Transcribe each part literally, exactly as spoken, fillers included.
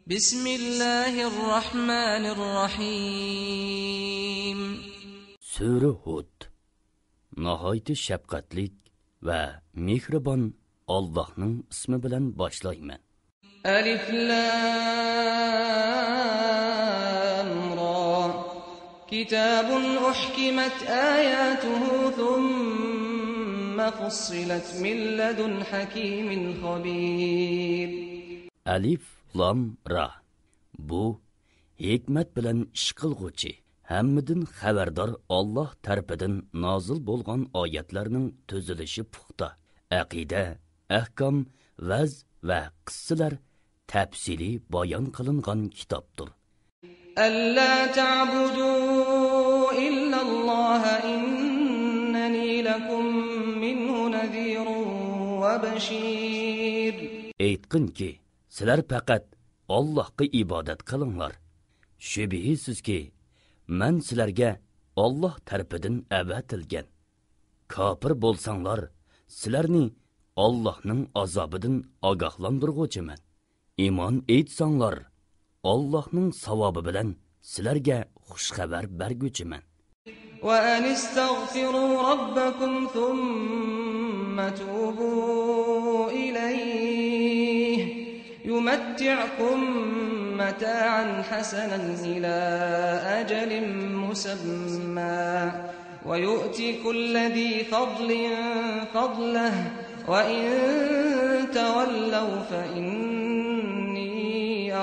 بسم الله الرحمن الرحيم. سۈرە ھۇد. ناھايىتى شەپقەتلىك ۋە مېھرىبان ئاللاھنىڭ ئىسمى بىلەن باشلايمەن. ألف لام را. كتاب أحكمت آياته ثم فصلت من لدن حكيم خبير. ئەلىف لام را. بۇ ھېكمەت بىلەن ئىش قىلغۇچى، ھەممىدىن خەۋەردار ئاللاھ تەرىپىدىن نازىل بولغان ئايەتلەرنىڭ تۈزۈلۈشى پۇختا، ئەقىدە، ئەھكام، ۋەز ۋە قىسسىلەر تەپسىلىي بايان قىلىنغان كىتابتۇر. ألا تعبدوا إلا الله إنني لكم منه نذير وبشير. ئېيتقىنكى، سىلەر پەقەت ئاللاھقا ئىبادەت قىلىڭلار. شۈبھىسىزكى، مەن سىلەرگە ئاللاھ تەرىپىدىن ئەۋەتىلگەن. كاپىر بولساڭلار، سىلەرنى ئاللاھنىڭ ئازابىدىن ئاگاھلاندۇرغۇچىمەن. ئىمان ئېيتساڭلار، ئاللاھنىڭ ساۋابى بىلەن سىلەرگە خۇش خەۋەر بەرگۈچىمەن. وأن استغفروا ربكم ثم توبوا إليه يمتعكم متاعا حسنا إلى أجل مسمى ويؤت كل ذي فضل فضله وإن تولوا فإني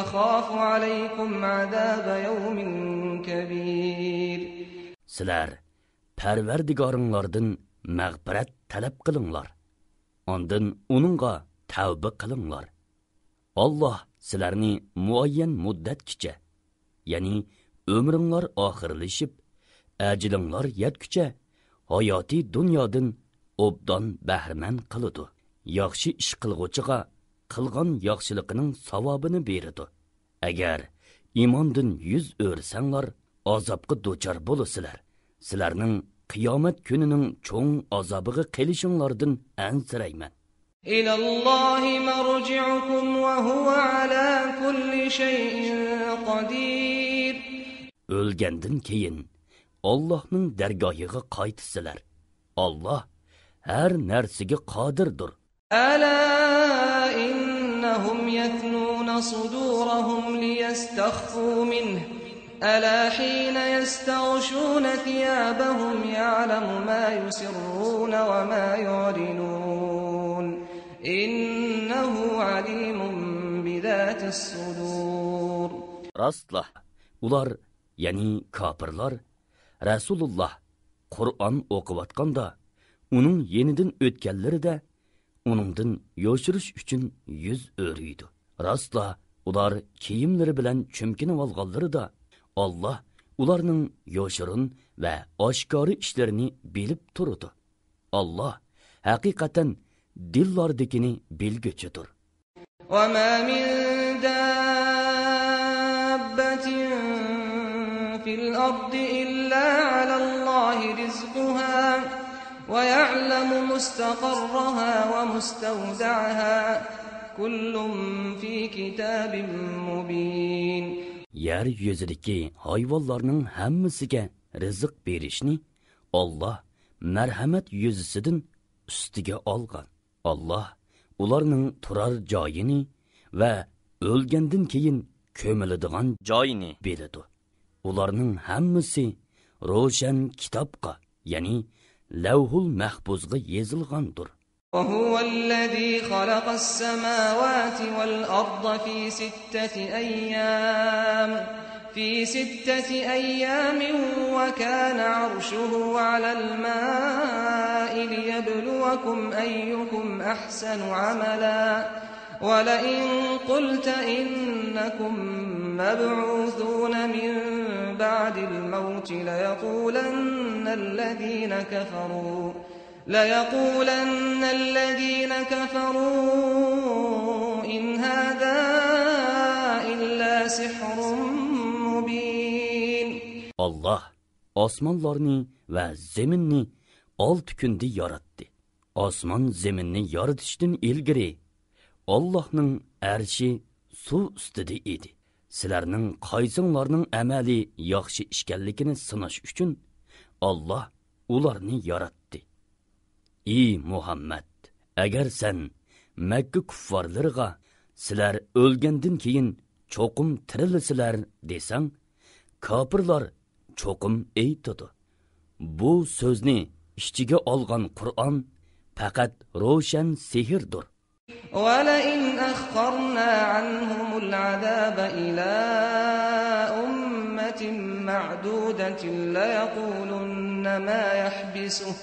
أخاف عليكم عذاب يوم كبير. سىلەر پەرۋەردىگارىڭلاردىن مەغپىرەت تەلەپ قىلىڭلار. ئاندىن ئۇنىڭغا تەۋبە قىلىڭلار. ئاللاھ سىلەرنى مۇئەييەن مۇددەتكىچە، يەنى ئۆمرۈڭلار ئاخىرلىشىپ، ئەجىلىڭلار يەتكۈچە ھاياتىي دۇنيادىن ئوبدان بەھرىمەن قىلىدۇ. ياخشى ئىش قىلغۇچىغا قىلغان ياخشىلىقىنىڭ ساۋابىنى بېرىدۇ. ئەگەر ئىماندىن يۈز ئۆرۈسەڭلار، ئازابقا دۇچار بولىسىلەر. سىلەرنىڭ قىيامەت كۈنىنىڭ چوڭ ئازابىغا قېلىشىڭلاردىن ئەنسىرەيمەن. إلى الله مرجعكم وهو على كل شيء قدير. ئۆلگەندىن كېيىن ئاللاھنىڭ دەرگاھىغا قايتىسىلەر. ئاللاھ ھەر نەرسىگە قادىردۇر. ألا إنهم يثنون صدورهم ليستخفوا منه ألا حين يستغشون ثيابهم يعلم ما يسرون وما يعلنون إنه عليم بذات الصدور. راستلا، ئۇلار، يەنى كاپىرلار، رەسۇلۇللاھ قۇرئان ئوقۇۋاتقاندا، ئۇنىڭ يېنىدىن ئۆتكەنلىرىدە ئۇنىڭدىن يوشۇرۇش ئۈچۈن يۈز ئۆرۈيدۇ. راستلا، ئۇلار كىيىملىرى بىلەن چۈمكىنىۋالغانلىرىدا، ئاللاھ ئۇلارنىڭ يوشۇرۇن ۋە ئاشكارا ئىشلىرىنى بىلىپ تۇرىدۇ. ئاللاھ ھەقىقەتەن دىللاردىكىنى بىلگۈچىدۇر. وما من دابة في الأرض إلا على الله رزقها ويعلم مستقرها ومستودعها كل في كتاب مبين. يەر يۈزىدىكى ھايۋانلارنىڭ ھەممىسىگە رىزىق بېرىشنى ئاللاھ مەرھەمەت يۈزىسىدىن ئۈستىگە ئالغان. ئاللاھ ئۇلارنىڭ تۇرار جايىنى ۋە ئۆلگەندىن كېيىن كۆمۈلىدىغان جايىنى بىلىدۇ. ئۇلارنىڭ ھەممىسى روشەن كىتابقا، يەنى لەۋھۇل مەھپۇزغا يېزىلغاندۇر. وهو الذي خلق السماوات والأرض في ستة أيام في ستة أيام وكان عرشه على الماء ليبلوكم أيكم أحسن عملا ولئن قلت إنكم مبعوثون من بعد الموت ليقولن الذين كفروا ليقولن الذين كفروا إن هذا إلا سحر مبين. ئاللاھ ئاسمانلارنى ۋە زېمىننى ئالتە كۈندە ياراتتى. ئاسمان زېمىننى يارىتىشتىن ئىلگىرى ئاللاھنىڭ ئەرشى سۇ ئۈستىدە ئىدى. سىلەرنىڭ قايسىڭلارنىڭ ئەمەلى ياخشى ئىكەنلىكىنى سىناش ئۈچۈن ئاللاھ ئۇلارنى ياراتتى. ئى مۇھەممەد، ئەگەر سەن مەككە كۇففارلىرىغا سىلەر ئۆلگەندىن كېيىن چوقۇم تىرىلىسىلەر دېسەڭ، كاپىرلار چوقۇم ئېيتىدۇ، بۇ سۆزنى ئىچىگە ئالغان قۇرئان پەقەت روشەن سېھىردۇر. ولئن أخرنا عنهم العذاب إلى أمة معدودة ليقولن ما يحبسه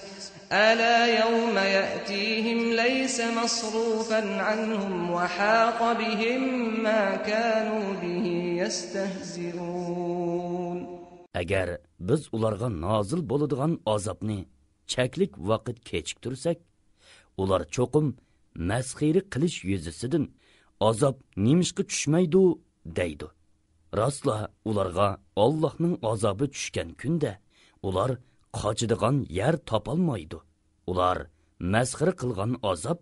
ألا يوم يأتيهم ليس مصروفا عنهم وحاق بهم ما كانوا به يستهزئون. ئەگەر بىز ئۇلارغا نازىل بولىدىغان ئازابنى چەكلىك ۋاقىت كېچىكتۈرسەك، ئۇلار چوقۇم مەسخىرە قىلىش يۈزىسىدىن، ئازاب نېمىشقا چۈشمەيدۇ؟ دەيدۇ. راستلا ئۇلارغا ئاللاھنىڭ ئازابى چۈشكەن كۈندە ئۇلار قاچىدىغان يەر تاپالمايدۇ. ئۇلار مەسخىرە قىلغان ئازاب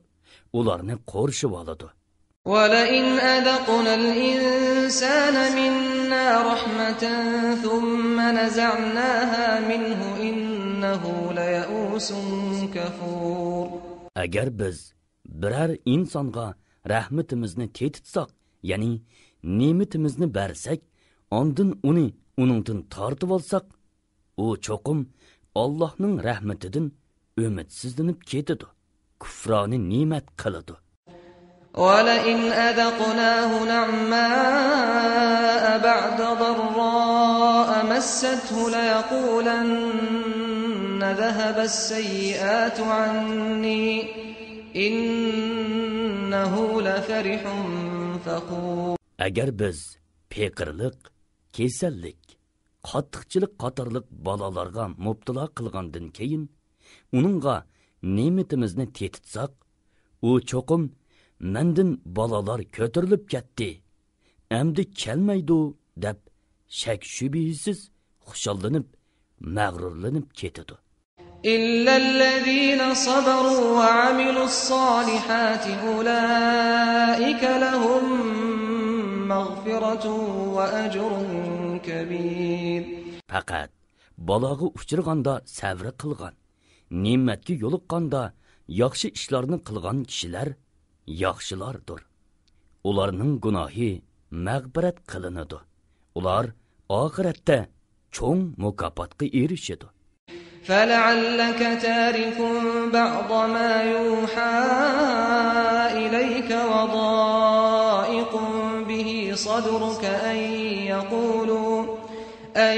ئۇلارنى قورشىۋالىدۇ. ولئن أذقنا الإنسان منا رحمة ثم نزعناها منه إنه ليئوس كفور. ئەگەر بىز بىرەر ئىنسانغا رەھمىتىمىزنى تېتىتساق، يەنى نېمىتىمىزنى بەرسەك، ئاندىن ئۇنى ئۇنىڭدىن تارتىۋالساق، ئۇ چوقۇم ئاللاھنىڭ رەھمىتىدىن ئۈمىدسىزلىنىپ كېتىدۇ، كۇفرانى نېمەت قىلىدۇ. ولئن أذقناه نعماء بعد ضراء مسته ليقولن ذهب السيئات عني إنه لفرح فخور. ئەگەر بىز پېقىرلىق، كېسەللىك، قاتتىقچىلىق قاتارلىق بالالارغا مۇپتىلا قىلغاندىن كېيىن، ئۇنىڭغا نېمىتىمىزنى تېتىتساق، ئۇ چوقۇم مەندىن بالالار كۆتۈرۈلۈپ كەتتى، ئەمدى كەلمەيدۇ دەپ شەك-شۈبھىسىز خۇشاللىنىپ، مەغرۇرلىنىپ كېتىدۇ. إلا الذين صبروا وعملوا الصالحات أولئك لهم مغفرة وأجر كبير. پەقەت بالاغا ئۇچرىغاندا سەۋر قىلغان، نېمەتكە يولۇققاندا ياخشى ئىشلارنى قىلغان كىشىلەر ياخشىلاردۇر. ئۇلارنىڭ گۇناھى مەغپىرەت قىلىنىدۇ. ئۇلار ئاخىرەتتە چوڭ مۇكاپاتقا ئېرىشىدۇ. فلعلك تارك بعض ما يوحى إليك وضائق به صدرك أن يقولوا أن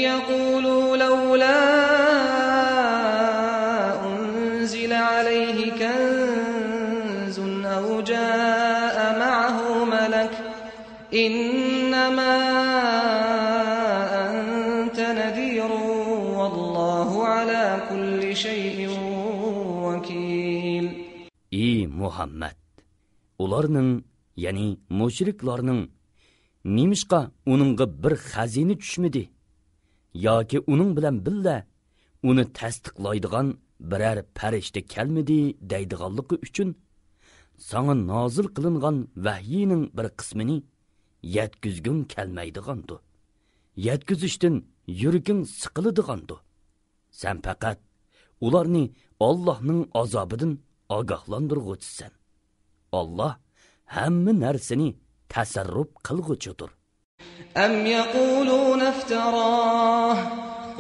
يقولوا لولا أنزل عليه كنز أو جاء معه ملك إنما أنت نذير والله على كل شيء وكيل. ئى مۇھەممەد! ئۇلارنىڭ، يەنى مۇشرىكلارنىڭ، نېمىشقا ئۇنىڭغا بىر خەزىنە چۈشمىدى ياكى ئۇنىڭ بىلەن بىللە ئۇنى تەستىقلايدىغان بىرەر پەرىشتە كەلمىدى دەيدىغانلىقى ئۈچۈن، ساڭا نازىل قىلىنغان ۋەھىينىڭ بىر قىسمىنى يەتكۈزگۈڭ كەلمەيدىغاندۇ؟ يەتكۈزۈشتىن يۈرىكىڭ سىقىلىدىغاندۇ؟ سەن پەقەت ئۇلارنى ئاللاھنىڭ ئازابىدىن ئاگاھلاندۇرغۇچىسەن. ئاللاھ ھەممە نەرسىنى تەسەررۇپ قىلغۇچىدۇر. أم يقولون افتراه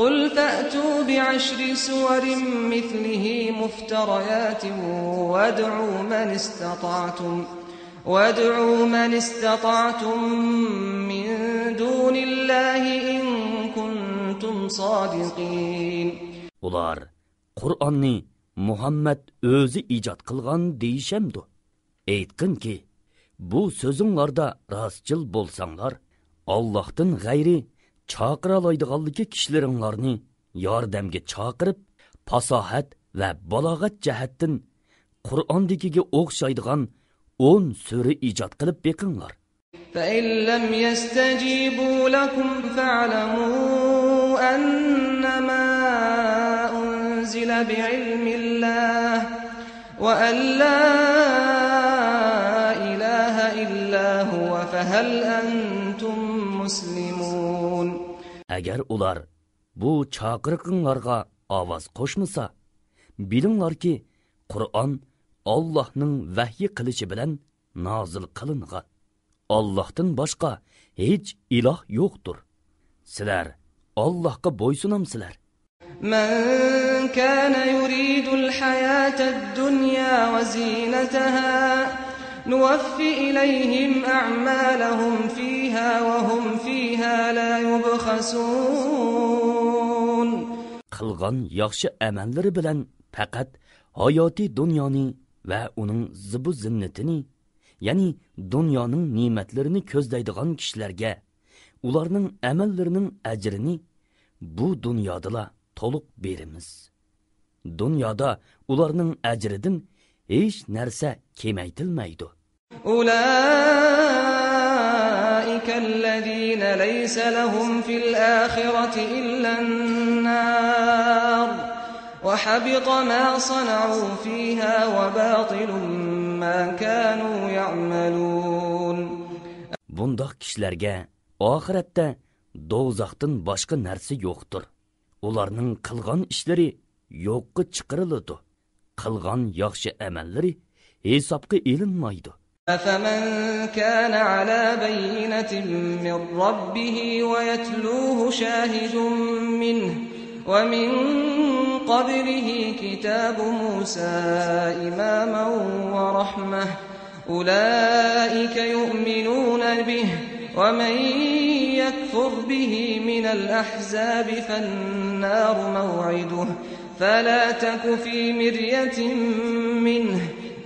قل فأتوا بعشر سور مثله مفتريات وادعوا من استطعتم وادعوا من استطعتم من دون الله إن كنتم صادقين. ئۇلار قۇرئاننى مۇھەممەد ئۆزى ئىجاد قىلغان دېيىشەمدۇ؟ ئېيتقىنكى، بۇ سۆزۈڭلاردا راستچىل بولساڭلار، ئاللاھتىن غەيرى چاقىرالايدىغانلىكى كىشىلىرىڭلارنى ياردەمگە چاقىرىپ، پاساھەت ۋە بالاغەت جەھەتتىن قۇرئاندىكىگە ئوخشايدىغان ئون سۈرە ئىجاد قىلىپ بېقىڭلار. فإن لم يستجيبوا لكم فاعلموا أنما أنزل بعلم الله وأن لا إله إلا هو هل أنتم مسلمون؟ ئەگەر ئۇلار بۇ چاقىرىقىڭلارغا ئاۋاز قوشمىسا، بىلىڭلاركى، قۇرئان ئاللاھنىڭ ۋەھيى قىلىشى بىلەن نازىل قىلىنغان. ئاللاھتىن باشقا ھېچ ئىلاھ يوقتۇر. سىلەر ئاللاھقا بويسۇنامسىلەر؟ من كان يريد الحياة الدنيا وزينتها نوف إليهم أعمالهم فيها وهم فيها لا يبخسون. قىلغان ياخشى ئەمەللىرى بىلەن پەقەت ھاياتىي دۇنيانى ۋە ئۇنىڭ زىبۇ زىننىتىنى، يەنى دۇنيانىڭ نېمەتلىرىنى كۆزلەيدىغان كىشىلەرگە ئۇلارنىڭ ئەمەللىرىنىڭ ئەجرىنى بۇ دۇنيادىلا تولۇق بېرىمىز. دۇنيادا ئۇلارنىڭ ئەجرىدىن ھېچ نەرسە كېمەيتىلمەيدۇ. أولئك الذين ليس لهم في الآخرة إلا النار وحبط ما صنعوا فيها وباطل ما كانوا يعملون. بۇنداق كىشىلەرگە ئاخىرەتتە دوزاختىن باشقا نەرسە يوقتۇر. ئۇلارنىڭ قىلغان ئىشلىرى يوققا چىقىرىلىدۇ. قىلغان ياخشى ئەمەللىرى ھېسابقا ئېلىنمايدۇ. أفمن كان على بينة من ربه ويتلوه شاهد منه ومن قبله كتاب موسى إماما ورحمة أولئك يؤمنون به ومن يكفر به من الأحزاب فالنار موعده فلا تك في مرية منه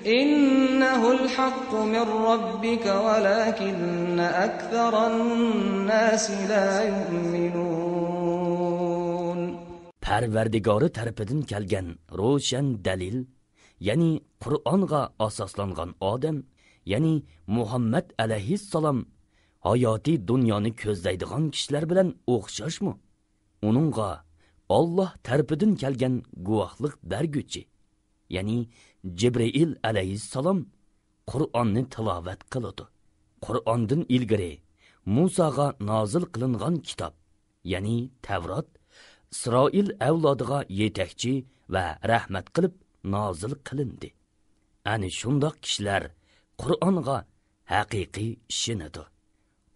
إنه الحق من ربك ولكن أكثر الناس لا يؤمنون. پەرۋەردىگارى تەرىپىدىن كەلگەن روشەن دەلىل، يەنى قۇرئانغا ئاساسلانغان ئادەم، يەنى مۇھەممەد ئەلەيھىسسالام ھاياتىي دۇنيانى كۆزلەيدىغان كىشىلەر بىلەن ئوخشاشمۇ؟ ئۇنىڭغا ئاللاھ تەرىپىدىن كەلگەن گۇۋاھلىق بەرگۈچى، يەنى جىبرىئىل ئەلەيھىسسالام قۇرئاننى تىلاۋەت قىلىدۇ. قۇرئاندىن ئىلگىرى مۇساغا نازىل قىلىنغان كىتاب، يەنى تەۋرات، ئىسرائىل ئەۋلادىغا يېتەكچى ۋە رەھمەت قىلىپ نازىل قىلىندى. ئەنە شۇنداق كىشىلەر قۇرئانغا ھەقىقىي ئىشىنىدۇ.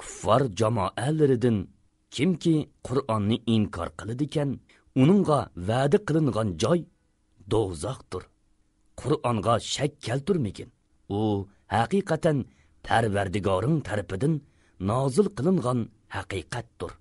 كۇففار جامائەلىرىدىن كىمكى قۇرئاننى ئىنكار قىلىدىكەن، ئۇنىڭغا ۋەدە قىلىنغان جاي دوزاختۇر. قۇرئانغا شەك كەلتۈرمىگىن. ئۇ ھەقىقەتەن پەرۋەردىگارىڭ تەرىپىدىن نازىل قىلىنغان ھەقىقەتتۇر.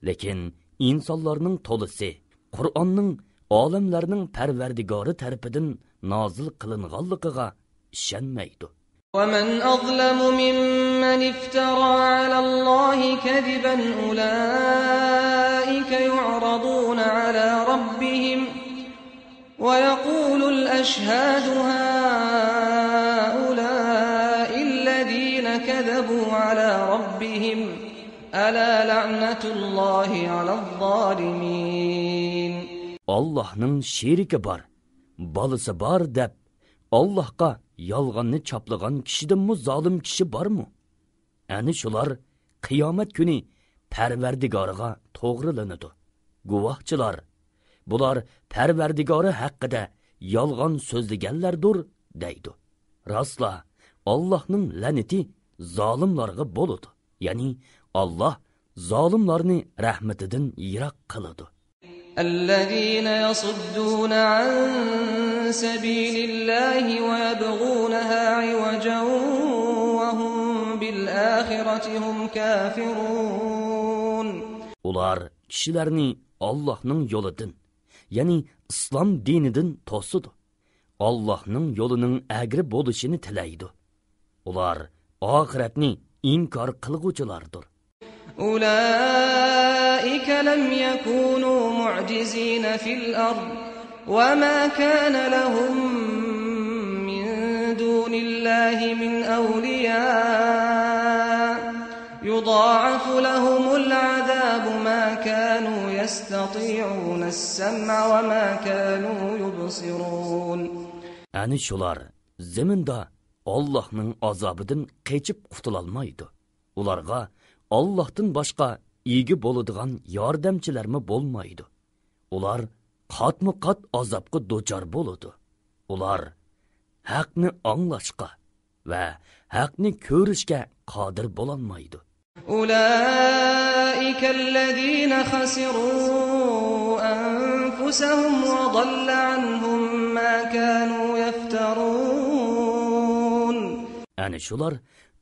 لېكىن ئىنسانلارنىڭ تولىسى قۇرئاننىڭ ئالەملەرنىڭ پەرۋەردىگارى تەرىپىدىن نازىل قىلىنغانلىقىغا ئىشەنمەيدۇ. ومن أظلم ممن افترى على الله كذبا أولئك يعرضون على ربهم ويقول الأشهاد هؤلاء الذين كذبوا على ربهم ألا لعنة الله على الظالمين. ئاللاھنىڭ شېرىكى بار، بالىسى بار دەپ، ئاللاھقا يالغاننى چاپلىغان كىشىدىنمۇ زالىم كىشى بارمۇ؟ ئەنە شۇلار قىيامەت كۈنى پەرۋەردىگارىغا توغرىلىنىدۇ. گۇۋاھچىلار، بۇلار پەرۋەردىگارى ھەققىدە يالغان سۆزلىگەنلەردۇر، دەيدۇ. راسلا، ئاللاھنىڭ لەنىتى زالىملارغا بولىدۇ. يەنى، ئاللاھ زالىملارنى رەھمىتىدىن يىراق قىلىدۇ. الذين يصدون عن سبيل الله ويبغونها عوجا وهم بالآخرة هم كافرون. ئۇلار كىشىلەرنى ئاللاھنىڭ يولىدىن، يەنى ئىسلام دىنىدىن توسىدۇ. ئاللاھنىڭ يولىنىڭ ئەگرى بولۇشىنى تىلەيدۇ. ئۇلار ئاخىرەتنى ئىنكار قىلغۇچىلاردۇر. أولئك لم يكونوا معجزين في الأرض وما كان لهم من دون الله من أولياء يضاعف لهم العذاب ما كانوا يستطيعون السمع وما كانوا يبصرون. ئەنە شۇلار زېمىندا ئاللاھنىڭ ئازابىدىن قېچىپ قۇتۇلالمايدۇ. ئۇلارغا ئاللاھتىن باشقا ئىگە بولىدىغان ياردەمچىلەرمۇ بولمايدۇ. ئۇلار قاتمۇ قات ئازابقا دۇچار بولىدۇ. ئۇلار ھەقنى ئاڭلاشقا ۋە ھەقنى كۆرۈشكە قادىر بولالمايدۇ. أولئك الذين خسروا أنفسهم وضل عنهم ما كانوا يفترون. ئەنە شۇلار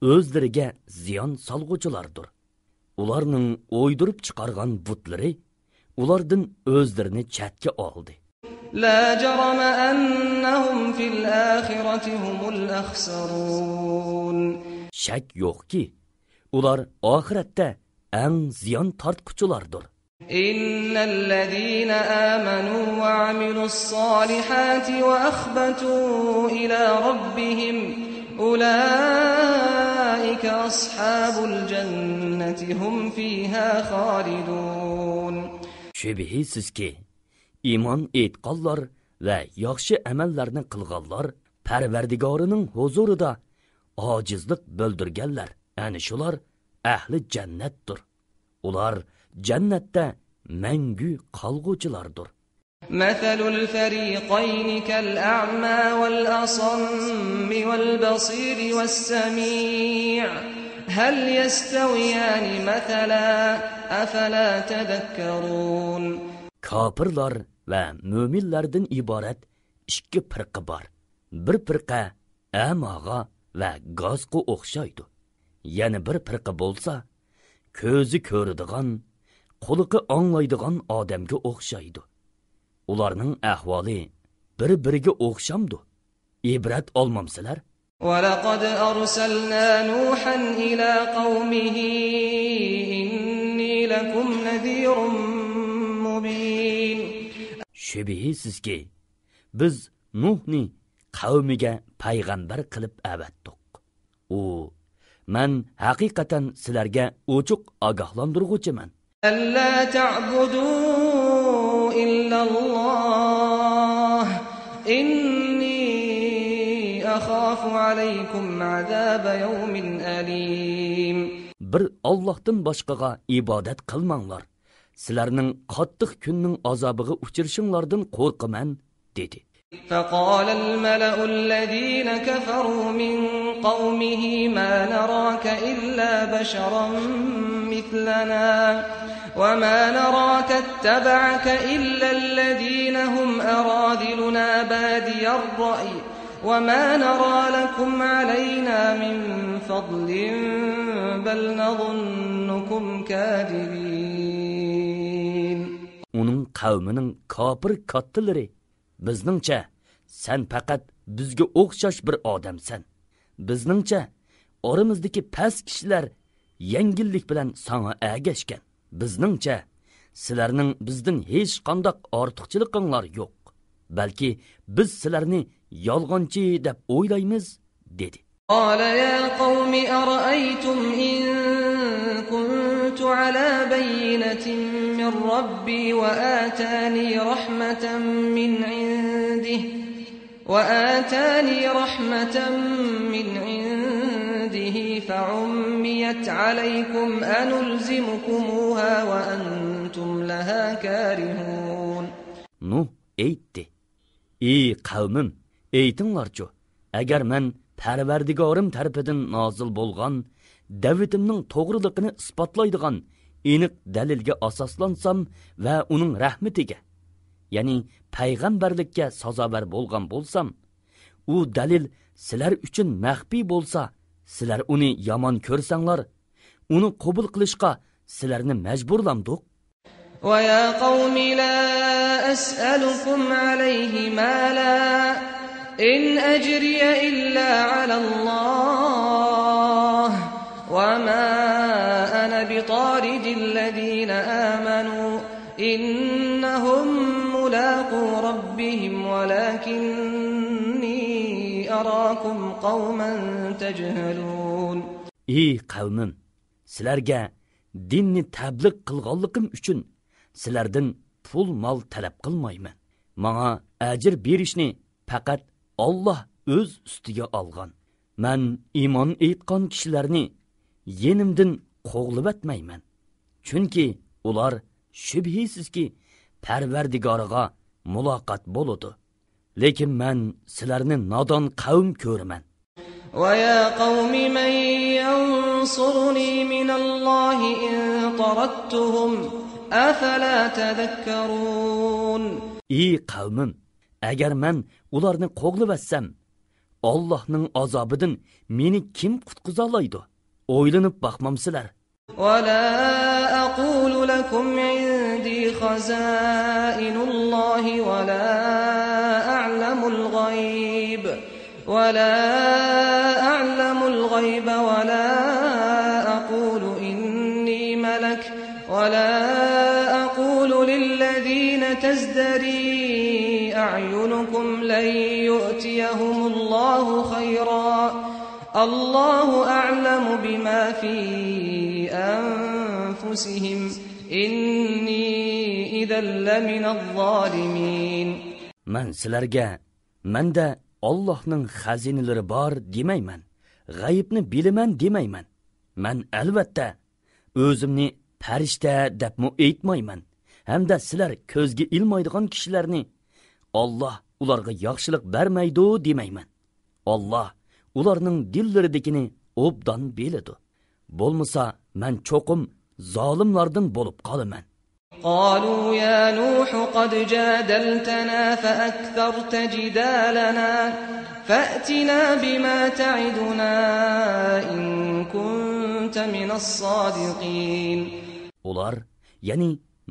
ئۆزلىرىگە زىيان سالغۇچىلاردۇر. ئۇلارنىڭ ئويدۇرۇپ چىقارغان بۇتلىرى ئۇلاردىن ئۆزلىرىنى چەتكە ئالدى. لا جرم أنهم في الآخرة هم الأخسرون. شەك يوقكى، ئۇلار ئاخىرەتتە ئەڭ زىيان تارتقۇچىلاردۇر. إن الذين آمنوا وعملوا الصالحات وأخبتوا إلى ربهم أولئك أصحاب الجنة هم فيها خالدون. شۈبھىسىزكى، ئىمان ئېيتقانلار ۋە ياخشى ئەمەللەرنى قىلغانلار پەرۋەردىگارىنىڭ ھۇزۇرىدا ئاجىزلىق بىلدۈرگەنلەر، ئەنە شۇلار ئەھلى جەننەتتۇر. ئۇلار جەننەتتە مەڭگۈ قالغۇچىلاردۇر. مثل الفريقين كالأعمى والأصم والبصير والسميع هل يستويان مثلا أفلا تذكرون. كاپىرلار ۋە مۆمىنلەردىن ئىبارەت ئىككى پىرقە بار. بىر پىرقە ئەماغا ۋە گاسقا ئوخشايدۇ. يەنە بىر پىرقە بولسا، كۆزى كۆرىدىغان، قۇلىقى ئاڭلايدىغان ئادەمگە ئوخشايدۇ. ئۇلارنىڭ ئەھۋالى بىر-بىرىگە ئوخشامدۇ؟ ئىبرەت ئالمامسىلەر؟ ولقد أرسلنا نوحا إلى قومه إني لكم نذير مبين. شۈبھىسىزكى، بىز نۇھنى قەۋمىگە پەيغەمبەر قىلىپ ئەۋەتتۇق. ئۇ، مەن ھەقىقەتەن سىلەرگە ئوچۇق ئاگاھلاندۇرغۇچىمەن. ألا تعبدوا إلا الله إني أخاف عليكم عذاب يوم أليم. بىر ئاللاھتىن باشقىغا ئىبادەت قىلماڭلار. سىلەرنىڭ قاتتىق كۈننىڭ ئازابىغا ئۇچرىشىڭلاردىن قورقىمەن، دېدى. فقال الملأ الذين كفروا من قومه ما نراك إلا بشرا مثلنا وما نراك اتبعك إلا الذين هم أراذلنا بادي الرأي وما نرى لكم علينا من فضل بل نظنكم كاذبين. ئۇنىڭ قەۋمىنىڭ كاپىر كاتتىلىرى، بىزنىڭچە، سەن پەقەت بىزگە ئوخشاش بىر ئادەمسەن. بىزنىڭچە، ئارىمىزدىكى پەس كىشىلەر يەڭگىللىك بىلەن ساڭا ئەگەشكەن. بىزنىڭچە، سىلەرنىڭ بىزدىن ھېچقانداق ئارتۇقچىلىقىڭلار يوق. بەلكى بىز سىلەرنى يالغانچى دەپ ئويلايمىز، دېدى. قال يا قوم أرأيتم إن كنت على بينة من ربي وآتاني رحمة من عنده وآتاني رحمة من عنده فعميت عليكم أنلزمكموها وأنتم لها كارهون. نۇھ ئېيتتى: ئى قەۋمىم، ئېيتىڭلارچۇ، ئەگەر مەن پەرۋەردىگارىم تەرىپىدىن نازىل بولغان دەۋىتىمنىڭ توغرىلىقىنى ئىسپاتلايدىغان ئېنىق دەلىلگە ئاساسلانسام ۋە ئۇنىڭ رەھمىتىگە، يەنى پەيغەمبەرلىككە سازاۋەر بولغان بولسام، ئۇ دەلىل سىلەر ئۈچۈن مەخپىي بولسا، سىلەر ئۇنى يامان كۆرسەڭلار، ئۇنى قوبۇل قىلىشقا سىلەرنى مەجبۇرلامدۇق؟ ويا قوم لا أسألكم عليه مالا إن أجري إلا على الله وما أنا بطارد الذين آمنوا إنهم ملاقو ربهم ولكني أراكم قوما تجهلون. ئى قەۋمىم، سىلەرگە دىننى تەبلىغ قىلغانلىقىم ئۈچۈن سىلەردىن پۇل-مال تەلەپ قىلمايمەن. ماڭا ئەجىر بېرىشنى پەقەت ئاللاھ ئۆز ئۈستىگە ئالغان. مەن ئىمان ئېيتقان كىشىلەرنى يېنىمدىن قوغلىۋەتمەيمەن. چۈنكى ئۇلار شۈبھىسىزكى پەرۋەردىگارىغا مۇلاقات بولىدۇ. لېكىن مەن سىلەرنى نادان قەۋم كۆرىمەن. ويا قوم من ينصرني من الله إن طردتهم أفلا تذكرون. ئى قەۋمىم، ئەگەر مەن ئۇلارنى قوغلىۋەتسەم، ئاللاھنىڭ ئازابىدىن مېنى كىم قۇتقۇزالايدۇ؟ ئويلىنىپ باقمامسىلەر؟ ولا أقول لكم عندي خزائن الله ولا أعلم الغيب ولا أعلم الغيب ولا أقول إني ملك ولا أقول للذين تزدري أعينكم لن يؤتيهم الله خيرا الله أعلم بما في أنفسهم إني إذا لمن الظالمين. مەن سىلەرگە، مەندە ئاللاھنىڭ خەزىنىلىرى بار دېمەيمەن، غەيىبنى بىلىمەن دېمەيمەن. مەن ئەلۋەتتە ئۆزۈمنى پەرىشتە دەپمۇ ئېيتمايمەن، ھەمدە سىلەر كۆزگە ئىلمايدىغان كىشىلەرنى ئاللاھ ئۇلارغا ياخشىلىق بەرمەيدۇ دېمەيمەن. ئاللاھ ئۇلارنىڭ دىللىرىدىكىنى ئوبدان بىلىدۇ. بولمىسا مەن چوقۇم زالىملاردىن بولۇپ قالىمەن. قالوا يا نوح قد جادلتنا فأكثرت جدالنا فأتنا بما تعدنا إن كنت من الصادقين. ئۇلار، يەنى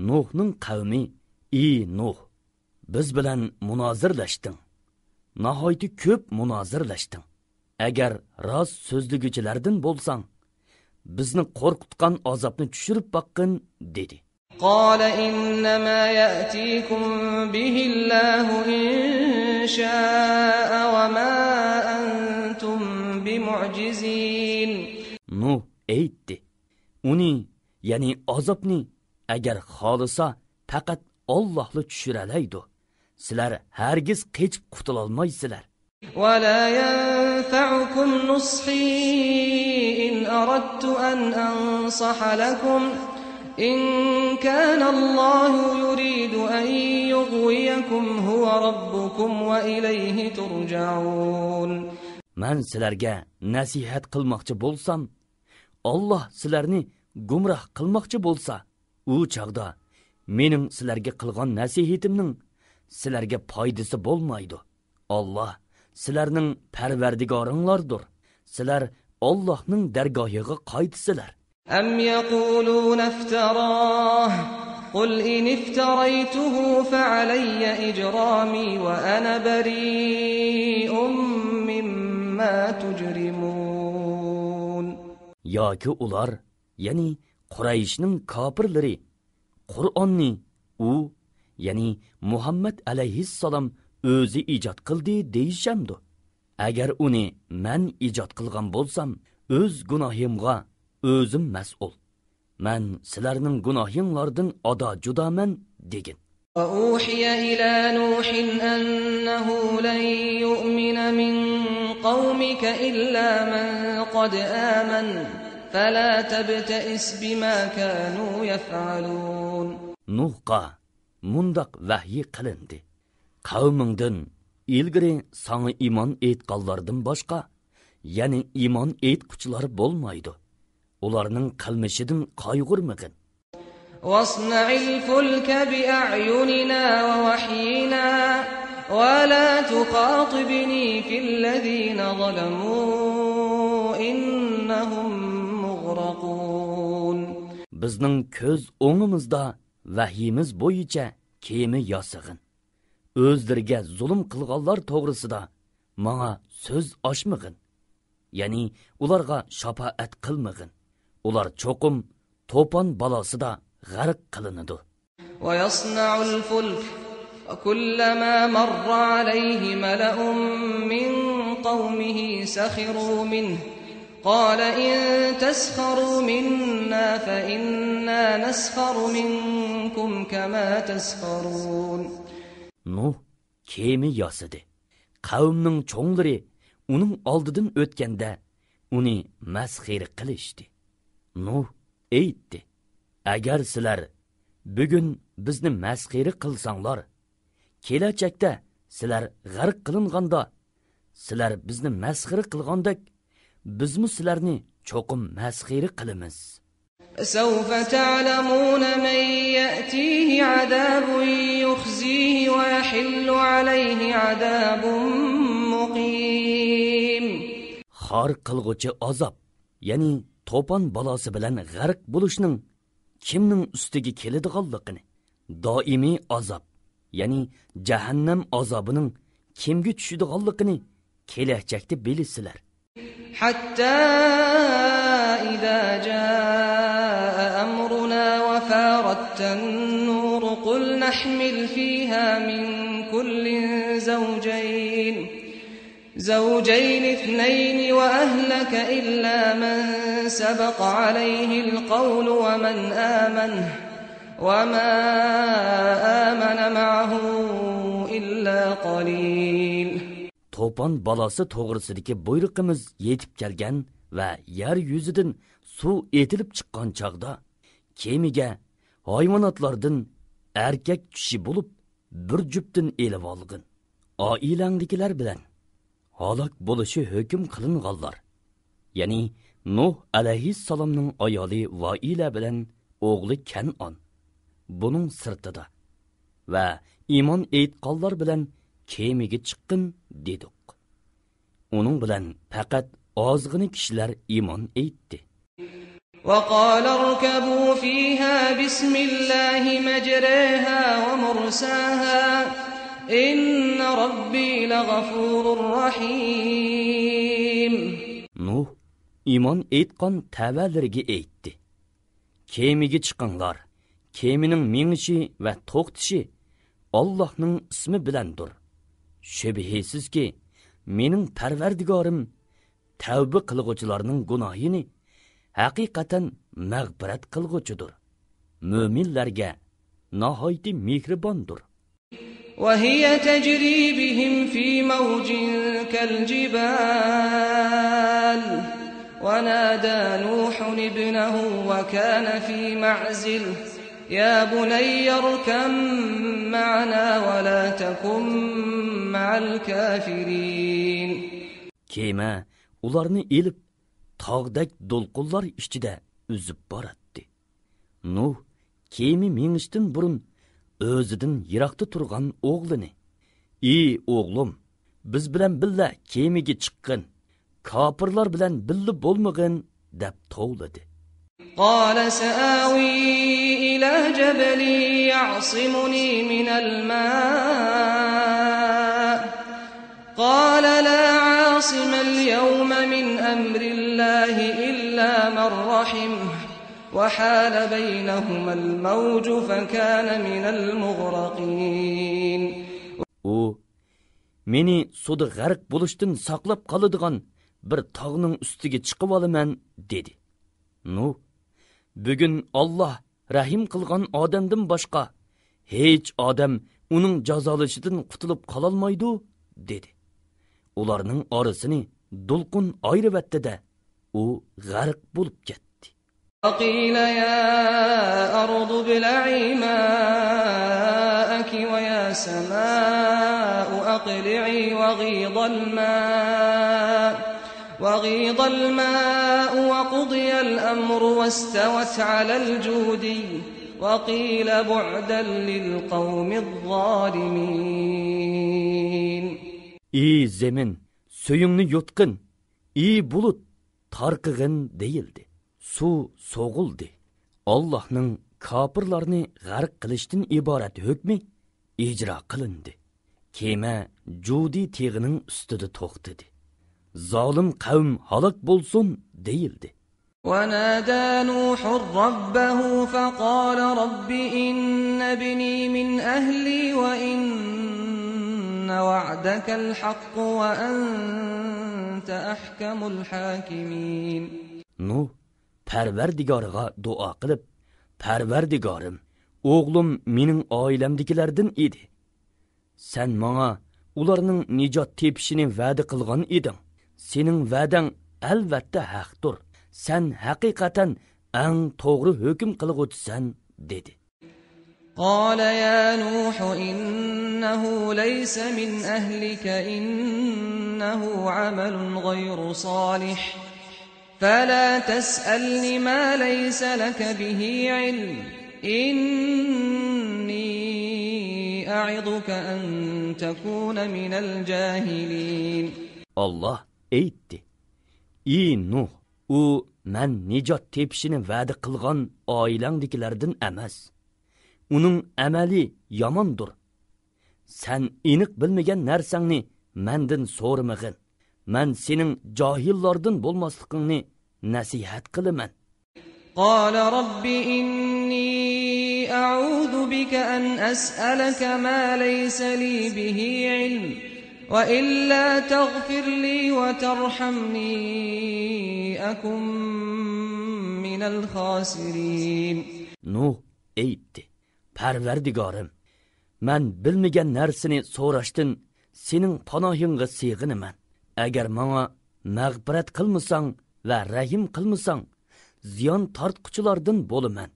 نوھنىڭ قەۋمى، ئى نوھ، بىز بىلەن مۇنازىرىلەشتىڭ. ناھايىتى كۆپ مۇنازىرىلەشتىڭ. ئەگەر راست سۆزلىگۈچىلەردىن بولساڭ، بىزنى قورقۇتقان ئازابنى چۈشۈرۈپ باققىن، دېدى. قال إنما يأتيكم به الله إن شاء وما أنتم بمعجزين. نۇھ ئېيتتى، ئۇنى، يەنى ئازابنى، ئەگەر خالىسا، پەقەت ئاللاھلا چۈشۈرەلەيدۇ. سىلەر ھەرگىز قېچىپ قۇتۇلالمايسىلەر. ولا ينفعكم نصحي إن أردت أن أنصح لكم إن كان الله يريد أن يغويكم هو ربكم وإليه ترجعون. مەن سىلەرگە نەسىھەت قىلماقچى بولسام، ئاللاھ سىلەرنى گۇمراھ قىلماقچى بولسا، ئۇ چاغدا مېنىڭ سىلەرگە قىلغان نەسىھىتىمنىڭ سىلەرگە پايدىسى بولمايدۇ. ئاللاھ سىلەرنىڭ پەرۋەردىگارىڭلاردۇر. سىلەر ئاللاھنىڭ دەرگاھىغا قايتىسىلەر. أم يقولون افتراه قل إن افتريته فعلي إجرامي وأنا بريء مما تجرمون. ياكى ئۇلار، يەنى قۇرەيشنىڭ كاپىرلىرى، قۇرئاننى ئۇ، يەنى مۇھەممەد ئەلەيھىسسالام ئۆزى ئىجاد قىلدى دېيىشەمدۇ؟ ئەگەر ئۇنى مەن ئىجاد قىلغان بولسام، ئۆز گۇناھىمغا ئۆزۈم مەسئۇل. مەن سىلەرنىڭ گۇناھىڭلاردىن ئادا جۇدامەن، دېگىن. وأوحي إلى نوح أنه لن يؤمن من قومك إلا من قد آمن فلا تبتئس بما كانوا يفعلون. نۇھقا مۇنداق ۋەھيى قىلىندى: قەۋمىڭدىن ئىلگىرى ساڭا ئىمان ئېيتقانلاردىن باشقا يەنە ئىمان ئېيتقۇچىلار بولمايدۇ. ئۇلارنىڭ قىلمىشىدىن قايغۇرمىغىن. واصنع الفلك بأعيننا ووحينا ولا تخاطبني في الذين ظلموا إنهم مغرقون. بىزنىڭ كۆز ئوڭىمىزدا ۋەھيىمىز بويىچە كېمە ياسىغىن. ئۆزلىرىگە زۇلۇم قىلغانلار توغرىسىدا ماڭا سۆز ئاچمىغىن. يەنى ئۇلارغا شاپائەت قىلمىغىن. ئۇلار چوقۇم توپان بالاسىدا غەرق قىلىنىدۇ. ويصنع الفلك وكلما مر عليه ملأ من قومه سخروا منه قال إن تسخروا منا فإنا نسخر منكم كما تسخرون. نۇھ كېمە ياسىدى. قەۋمنىڭ چوڭلىرى ئۇنىڭ ئالدىدىن ئۆتكەندە، ئۇنى مەسخىرە قىلىشتى. نۇھ ئېيتتى: ئەگەر سىلەر بۈگۈن بىزنى مەسخىرە قىلساڭلار، كېلەچەكتە سىلەر غەرق قىلىنغاندا، سىلەر بىزنى مەسخىرە قىلغاندەك، بىزمۇ سىلەرنى چوقۇم مەسخىرە قىلىمىز. سوف تعلمون من يأتيه عذاب يخزيه ويحل عليه عذاب مقيم. خار قىلغۇچى ئازاب، يەنى توپان بالاسى بىلەن غەرق بولۇشنىڭ كىمنىڭ ئۈستىگە كېلىدىغانلىقىنى، دائىمىي ئازاب، يەنى جەھەننەم ئازابىنىڭ كىمگە چۈشىدىغانلىقىنى كېلەچەكتە بىلىسىلەر. حتى إذا جاء أمرنا وفارت النور قل نحمل فيها من كل زوجين، زوجين اثنين وأهلك إلا من سبق عليه القول ومن آمن وما آمن معه إلا قليل. توپان بالاسى توغرىسىدىكى بۇيرۇقىمىز يېتىپ كەلگەن ۋە يەر يۈزىدىن سۇ ئېتىلىپ چىققان چاغدا، كېمىگە ھايۋاناتلاردىن ئەركەك كىشى بولۇپ بىر جۈپتىن ئېلىۋالغىن. ئائىلەڭدىكىلەر بىلەن ھالاك بولۇشى ھۆكۈم قىلىنغانلار، يەنى نۇھ ئەلەيھىسسالامنىڭ ئايالى ۋائىلە بىلەن ئوغلى كەنئان، بۇنىڭ سىرتىدا، ۋە ئىمان ئېيتقانلار بىلەن كېمىگە چىققىن دېدۇق. ئۇنىڭ بىلەن پەقەت ئازغىنە كىشىلەر ئىمان ئېيتتى. وقال اركبوا فيها بسم الله مجريها ومرساها إن ربي لغفور رحيم. نۇھ ئىمان ئېيتقان تەۋەلىرىگە ئېيتتى: كېمىگە چىقىڭلار، كېمىنىڭ مېڭىشى ۋە توختىشى ئاللاھنىڭ ئىسمى بىلەندۇر. شۈبھىسىزكى، مېنىڭ پەرۋەردىگارىم تەۋبە قىلغۇچىلارنىڭ گۇناھىنى ھەقىقەتەن مەغپىرەت قىلغۇچىدۇر، مۆمىنلەرگە ناھايىتى مېھرىباندۇر. وهي تجري بهم في موج كالجبال ونادى نوح ابنه وكان في معزل يا بني اركب معنا ولا تكن مع الكافرين. كېمە ئۇلارنى ئېلىپ، تاغدەك دولقۇنلار ئىچىدە ئۈزۈپ باراتتى. نۇھ كېمە مېڭىشتىن بۇرۇن ئۆزىدىن يىراقتا تۇرغان ئوغلىنى: «ئى ئوغلۇم، بىز بىلەن بىللە كېمىگە چىققىن، كاپىرلار بىلەن بىللە بولمىغىن» دەپ توۋلىدى. قال سآوي إلى جبل يعصمني من الماء قال لا عاصم اليوم من أمر الله إلا من رحمه وحال بينهما الموج فكان من المغرقين. ئۇ، «مېنى سۇدا غەرق بولۇشتىن ساقلاپ قالىدىغان بىر تاغنىڭ ئۈستىگە چىقىۋالىمەن» دېدى. نۇھ، «بۈگۈن ئاللاھ رەھىم قىلغان ئادەمدىن باشقا ھېچ ئادەم ئۇنىڭ جازالىشىدىن قۇتۇلۇپ قالالمايدۇ» دېدى. ئۇلارنىڭ ئارىسىنى دولقۇن ئايرىۋەتتى-دە، ئۇ غەرق بولۇپ كەتتى. وقيل يا أرض ابلعي ماءك ويا سماء أقلعي وغيض الماء وغيض الماء وقضي الأمر واستوت على الجودي وقيل بعدا للقوم الظالمين. «ئى زېمىن، سۈيۈڭنى يۇتقىن، ئى بۇلۇت، تارقىغىن» دېيىلدى. سۇ سوغۇلدى. ئاللاھنىڭ كاپىرلارنى غەرق قىلىشتىن ئىبارەت ھۆكمى ئىجرا قىلىندى. كېمە جۇدى تېغىنىڭ ئۈستىدە توختىدى. «زالىم قەۋم ھالاك بولسۇن» دېيىلدى. ونادى نوح ربه فقال رب إن ابني من أهلي وإن وعدك الحق وأنت أحكم الحاكمين. نۇھ پەرۋەردىگارىغا دۇئا قىلىپ، «پەرۋەردىگارىم، ئوغلۇم مېنىڭ ئائىلەمدىكىلەردىن ئىدى. سەن ماڭا ئۇلارنىڭ نىجات تېپىشىنى ۋەدە قىلغان ئىدىڭ. سېنىڭ ۋەدەڭ ئەلۋەتتە ھەقتۇر. سەن ھەقىقەتەن ئەڭ توغرا ھۆكۈم قىلغۇچىسەن، دېدى. قال يا نوح إنه ليس من أهلك إنه عمل غير صالح فلا تسألن ما ليس لك به علم إني أعظك أن تكون من الجاهلين. ئاللاھ ئېيتتى: ئى نۇھ، ئۇ مەن نىجات تېپىشىنى ۋەدە قىلغان ئائىلەڭدىكىلەردىن ئەمەس. ئۇنىڭ ئەمەلى ياماندۇر. سەن ئېنىق بىلمىگەن نەرسەڭنى مەندىن سورىمىغىن. مەن سېنىڭ جاھىللاردىن بولماسلىقىڭنى نەسىھەت قىلىمەن. قال رب إني أعوذ بك أن أسألك ما ليس لي به علم وإلا تغفر لي وترحمني أكن من الخاسرين. نۇھ ئېيتتى: پەرۋەردىگارىم، مەن بىلمىگەن نەرسىنى سوراشتىن سېنىڭ پاناھىڭغا سېغىنىمەن. ئەگەر ماڭا مەغپىرەت قىلمىساڭ ۋە رەھىم قىلمىساڭ، زىيان تارتقۇچىلاردىن بولىمەن.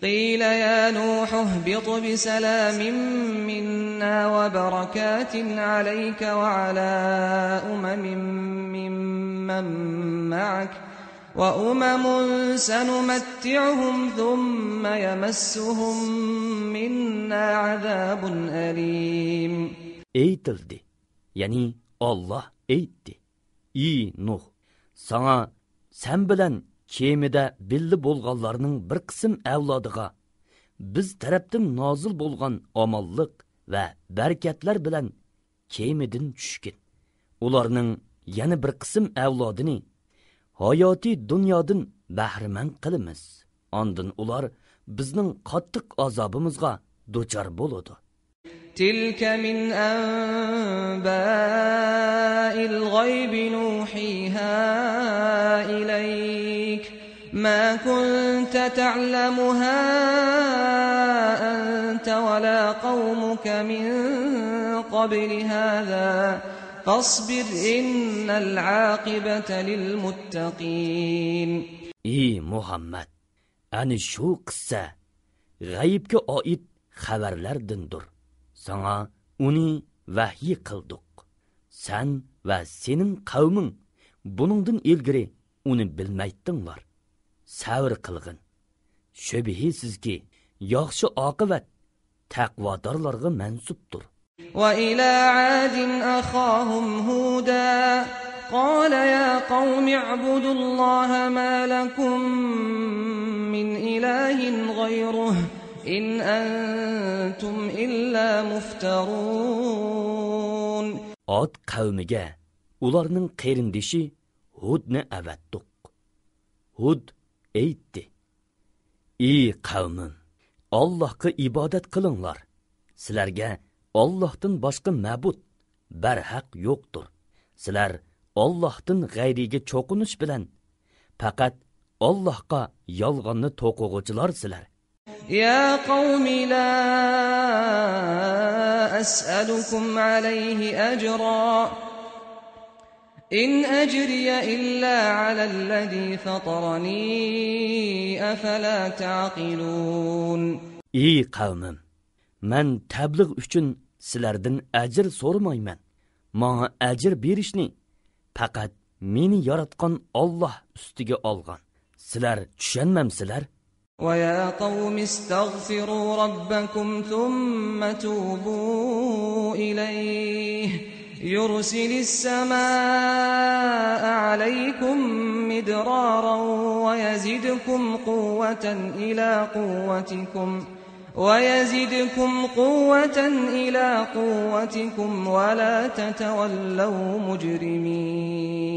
قيل يا نوح اهبط بسلام منا وبركات عليك وعلى أمم ممن معك وأمم سنمتعهم ثم يمسهم منا عذاب أليم. ئېيتىلدى، يەنى ئاللاھ ئېيتتى: ئى نۇھ، ساڭا سەن بىلەن كېمىدە بىللە بولغانلارنىڭ بىر قىسىم ئەۋلادىغا بىز تەرەپتىن نازىل بولغان ئامانلىق ۋە بەرىكەتلەر بىلەن كېمىدىن چۈشكىن. ئۇلارنىڭ يەنە بىر قىسىم ئەۋلادىنى ھاياتىي دۇنيادىن بەھرىمەن قىلىمىز. ئاندىن ئۇلار بىزنىڭ قاتتىق ئازابىمىزغا دۇچار بولىدۇ. تلك من أنباء الغيب نوحيها إليك ما كنت تعلمها أنت ولا قومك من قبل هذا فاصبر إن العاقبة للمتقين. ئى مۇھەممەد، ئەنە شۇ قىسسە غەيىبكە ئائىت خەۋەرلەردىندۇر. ساڭا ئۇنى ۋەھيى قىلدۇق. سەن ۋە سېنىڭ قەۋمىڭ بۇنىڭدىن ئىلگىرى ئۇنى بىلمەيتتىڭلار. سەۋر قىلغىن. شۈبھىسىزكى، ياخشى ئاقىۋەت تەقۋادارلارغا مەنسۇپتۇر. وإلى عاد أخاهم هودا قال يا قوم اعبدوا الله ما لكم من إله غيره إن أنتم إلا مفترون. ئاد قەۋمىگە ئۇلارنىڭ قېرىندىشى ھۇدنى ئەۋەتتۇق. ھۇد ئېيتتى: ئى قەۋمىم، ئاللاھقا ئىبادەت قىلىڭلار. سىلەرگە ئاللاھتىن باشقا مەبۇد بەرھەق يوقتۇر. سىلەر ئاللاھتىن غەيرىگە چوقۇنۇش بىلەن پەقەت ئاللاھقا يالغاننى توقۇغۇچىلار سىلەر. يا قوم لا أسألكم عليه أجرا إن أجري إلا على الذي فطرني أفلا تعقلون. ئى قەۋمىم، مەن تەبلىغ ئۈچۈن سىلەردىن ئەجىر سورىمايمەن. ماڭا ئەجىر بېرىشنى پەقەت مېنى ياراتقان ئاللاھ ئۈستىگە ئالغان. سىلەر چۈشەنمەمسىلەر؟ ويا قوم استغفروا ربكم ثم توبوا إليه يرسل السماء عليكم مدرارا ويزدكم قوة إلى قوتكم ويزدكم قوة إلى قوتكم ولا تتولوا مجرمين.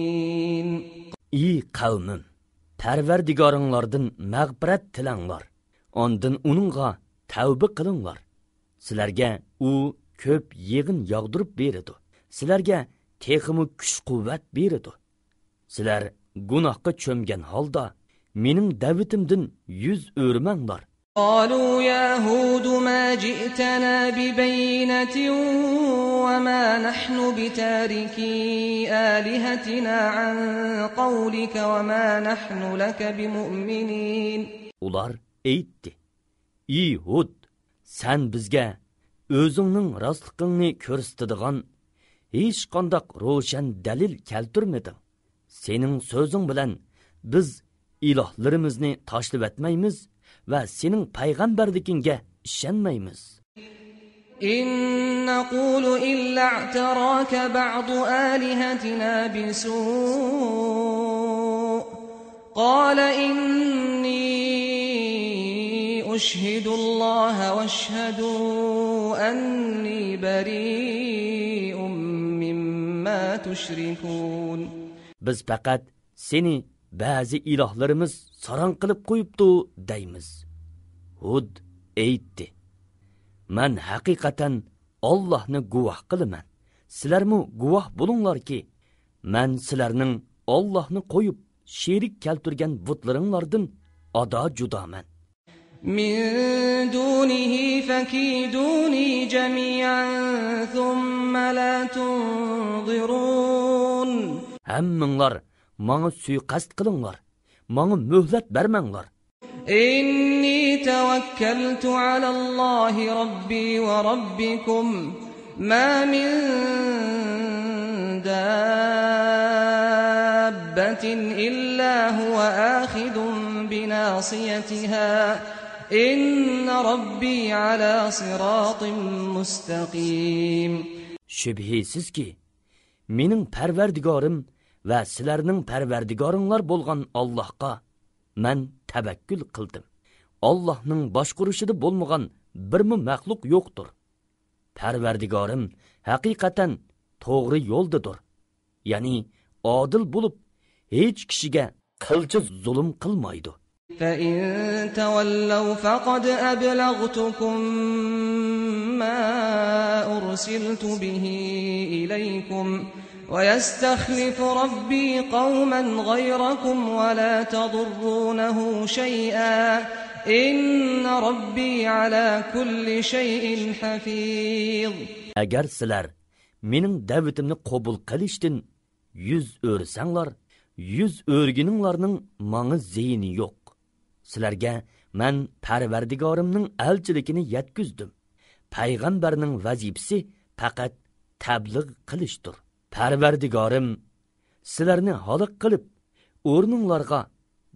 ئى قەۋمىم، پەرۋەردىگارىڭلاردىن مەغپىرەت تىلەڭلار، ئاندىن ئۇنىڭغا تەۋبە قىلىڭلار. سىلەرگە ئۇ كۆپ يېغىن ياغدۇرۇپ بېرىدۇ. سىلەرگە تېخىمۇ كۈچ-قۇۋۋەت بېرىدۇ. سىلەر گۇناھقا چۆمگەن ھالدا مېنىڭ دەۋىتىمدىن يۈز ئۆرۈمەڭلار. قالوا يا هود ما جئتنا ببينة وما نحن بتاركي آلهتنا عن قولك وما نحن لك بمؤمنين. ئۇلار ئېيتتى: ئى ھۇد، سەن بىزگە ئۆزۈڭنىڭ راستلىقىڭنى كۆرسىتىدىغان ھېچقانداق روشەن دەلىل كەلتۈرمىدىڭ. سېنىڭ سۆزۈڭ بىلەن بىز ئىلاھلىرىمىزنى تاشلىۋەتمەيمىز ۋە سېنىڭ پەيغەمبەرلىكىڭگە ئىشەنمەيمىز. إن نقول إلا اعتراك بعض آلهتنا بسوء قال إني أشهد الله واشهدوا أني بريء مما تشركون. بىز پەقەت سېنى بەزى ئىلاھلىرىمىز ساراڭ قىلىپ قويۇپتۇ دەيمىز. ھۇد ئېيتتى: مەن ھەقىقەتەن ئاللاھنى گۇۋاھ قىلىمەن. سىلەرمۇ گۇۋاھ بولۇڭلاركى، مەن سىلەرنىڭ ئاللاھنى قويۇپ شېرىك كەلتۈرگەن بۇتلىرىڭلاردىن ئادا جۇدامەن. من دونه فكيدوني جميعا ثم لا تنظرون. ھەممىڭلار ماڭا سۇيىقەست قىلىڭلار، ماڭا مۆھلەت بەرمەڭلار. إني توكلت على الله ربي وربكم ما من دابة إلا هو آخذ بناصيتها إن ربي على صراط مستقيم. شۈبھىسىزكى، مېنىڭ پەرۋەردىگارىم ۋە سىلەرنىڭ پەرۋەردىگارىڭلار بولغان ئاللاھقا مەن تەۋەككۈل قىلدىم. ئاللاھنىڭ باشقۇرۇشىدا بولمىغان بىرمۇ مەخلۇق يوقتۇر. پەرۋەردىگارىم ھەقىقەتەن توغرا يولدىدۇر، يەنى ئادىل بولۇپ، ھېچ كىشىگە قىلچە زۇلۇم قىلمايدۇ. فإن تولوا فقد أبلغتكم ما أرسلت به إليكم ويستخلف ربي قوما غيركم ولا تضرونه شيئا إن ربي على كل شيء حفيظ. ئەگەر سىلەر مېنىڭ دەۋىتىمنى قوبۇل قىلىشتىن يۈز ئۆرۈسەڭلار، يۈز ئۆرۈگىنىڭلارنىڭ ماڭا زىيىنى يوق. سىلەرگە مەن پەرۋەردىگارىمنىڭ ئەلچىلىكىنى يەتكۈزدۈم. پەيغەمبەرنىڭ ۋەزىپىسى پەقەت تەبلىغ قىلىشتۇر. پەرۋەردىگارىم سىلەرنى ھالاك قىلىپ، ئورنۇڭلارغا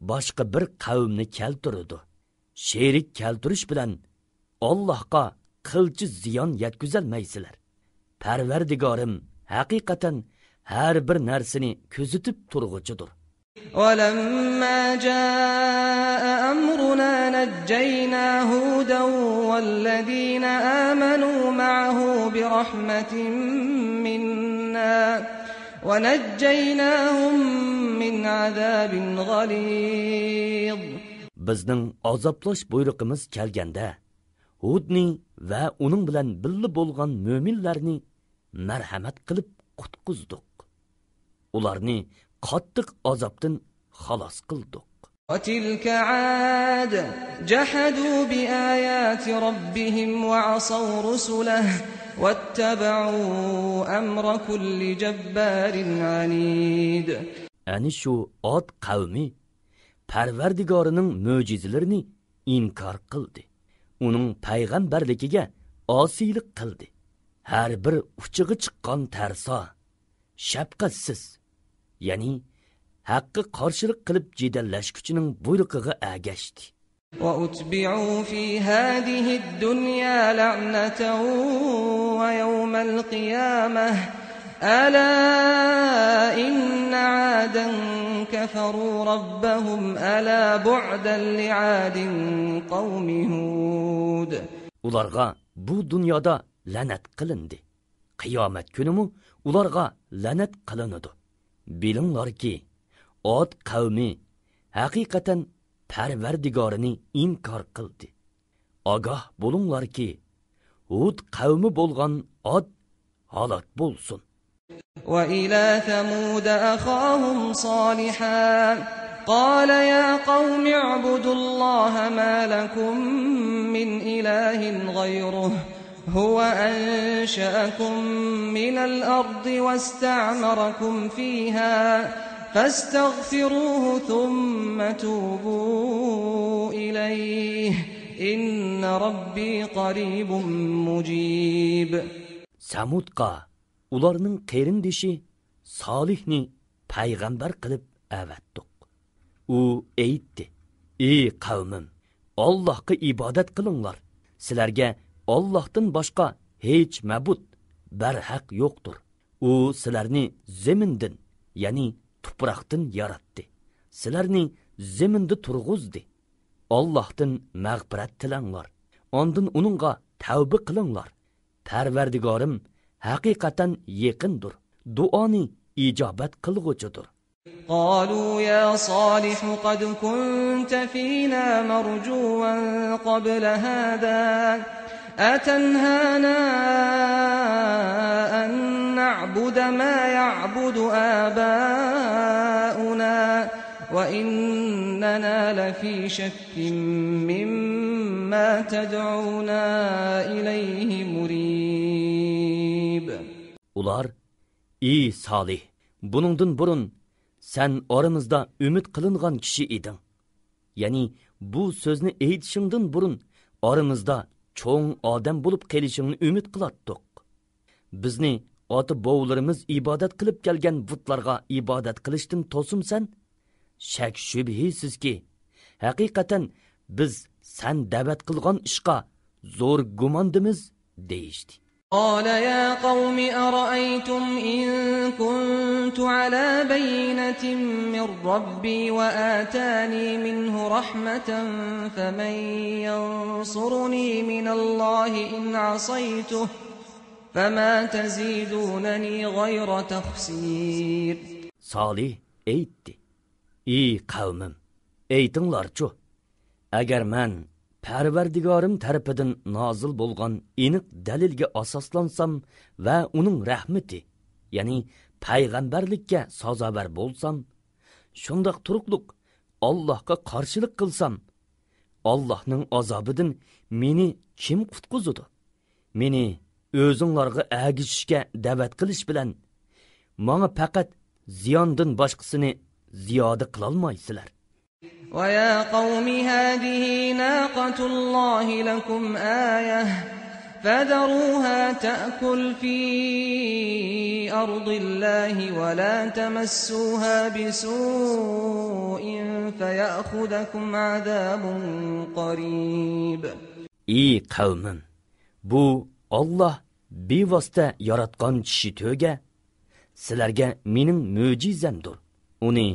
باشقا بىر قەۋمنى كەلتۈرىدۇ. شېرىك كەلتۈرۈش بىلەن ئاللاھقا قىلچە زىيان يەتكۈزەلمەيسىلەر. پەرۋەردىگارىم ھەقىقەتەن ھەر بىر نەرسىنى كۆزىتىپ تۇرغۇچىدۇر. ولما جاء أمرنا نجينا هودا والذين آمنوا معه برحمة منا ونجيناهم من عذاب غليظ. بىزنىڭ ئازابلاش بۇيرۇقىمىز كەلگەندە، ھۇدنى ۋە ئۇنىڭ بىلەن بىللە بولغان مۆمىنلەرنى مەرھەمەت قىلىپ قۇتقۇزدۇق. ئۇلارنى قاتتىق ئازابتىن خالاس قىلدۇق. وتلك عاد جحدوا بآيات ربهم وعصوا رسله واتبعوا أمر كل جبار عنيد. ئەنە شۇ ئاد قەۋمى پەرۋەردىگارىنىڭ مۆجىزىلىرىنى ئىنكار قىلدى. ئۇنىڭ پەيغەمبەرلىكىگە ئاسىيلىق قىلدى. ھەر بىر ئۇچىغا چىققان تەرسا، شەپقەتسىز، يەنى ھەققە قارشىلىق قىلىپ جېدەللەشكۈچىنىڭ بۇيرۇقىغا ئەگەشتى. وأتبعوا في هذه الدنيا لعنة ويوم القيامة ألا إن عادا كفروا ربهم ألا بعدا لعاد قوم هود. ئۇلارغا بۇ دۇنيادا لەنەت قىلىندى. قىيامەت كۈنىمۇ ئۇلارغا لەنەت قىلىنىدۇ. بىلىڭلاركى، ئاد قەۋمى ھەقىقەتەن پەرۋەردىگارىنى ئىنكار قىلدى. ئاگاھ بولۇڭلاركى، ھۇد قەۋمى بولغان ئاد ھالاك بولسۇن. وإلى ثمود أخاهم صالحا قال يا قوم اعبدوا الله ما لكم من إله غيره هو أنشأكم من الأرض واستعمركم فيها فاستغفروه ثم توبوا إليه إن ربي قريب مجيب. سەمۇدقا ئۇلارنىڭ قېرىندىشى سالىھنى پەيغەمبەر قىلىپ ئەۋەتتۇق. ئۇ ئېيتتى: «ئى قەۋمىم، ئاللاھقا ئىبادەت قىلىڭلار. سىلەرگە ئاللاھتىن باشقا ھېچ مەبۇد، بەرھەق يوقتۇر. ئۇ سىلەرنى زېمىندىن، يەنى تۇپراقتىن ياراتتى. سىلەرنى زېمىندا تۇرغۇزدى. ئاللاھتىن مەغپىرەت تىلەڭلار. ئاندىن ئۇنىڭغا تەۋبە قىلىڭلار. پەرۋەردىگارىم ھەقىقەتەن يېقىندۇر، دۇئانى ئىجابەت قىلغۇچىدۇر.» قالوا يا صالح قد كنت فينا مرجوا قبل هذا أتنهانا أن نعبد ما يعبد آباؤنا وإننا لفي شك مما تدعونا إليه مريب. ئۇلار: «ئى سالىھ، بۇنىڭدىن بۇرۇن سەن ئارىمىزدا ئۈمىد قىلىنغان كىشى ئىدىڭ. يەنى بۇ سۆزنى ئېيتىشىڭدىن بۇرۇن ئارىمىزدا چوڭ ئادەم بولۇپ قېلىشىڭنى ئۈمىد قىلاتتۇق. بىزنى ئاتا-بوۋىلىرىمىز ئىبادەت قىلىپ كەلگەن بۇتلارغا ئىبادەت قىلىشتىن توسۇمسەن؟ شەك-شۈبھىسىزكى، ھەقىقەتەن بىز سەن دەۋەت قىلغان ئىشقا زور گۇماندىمىز» دېيىشتى. قال يا قوم أرأيتم إن كنت على بينة من ربي وآتاني منه رحمة فمن ينصرني من الله إن عصيته فما تزيدونني غير تخسير. سالىھ ئېيتتى: «ئى قەۋمىم، ئېيتىڭلارچۇ، ئەگەر مەن پەرۋەردىگارىم تەرىپىدىن نازىل بولغان ئېنىق دەلىلگە ئاساسلانسام ۋە ئۇنىڭ رەھمىتى، يەنى پەيغەمبەرلىككە سازاۋەر بولسام، شۇنداق تۇرۇقلۇق ئاللاھقا قارشىلىق قىلسام، ئاللاھنىڭ ئازابىدىن مېنى كىم قۇتقۇزىدۇ؟ مېنى ئۆزۈڭلارغا ئەگىشىشكە دەۋەت قىلىش بىلەن ماڭا پەقەت زىياندىن باشقىسىنى زىيادە قىلالمايسىلەر.» ويا قوم هذه ناقة الله لكم آية فذروها تأكل في أرض الله ولا تمسوها بسوء فيأخذكم عذاب قريب. ئى قەۋمىم، بۇ ئاللاھ بىۋاسىتە ياراتقان چىشى تۆگە سىلەرگە مېنىڭ مۆجىزەمدۇر. ئۇنى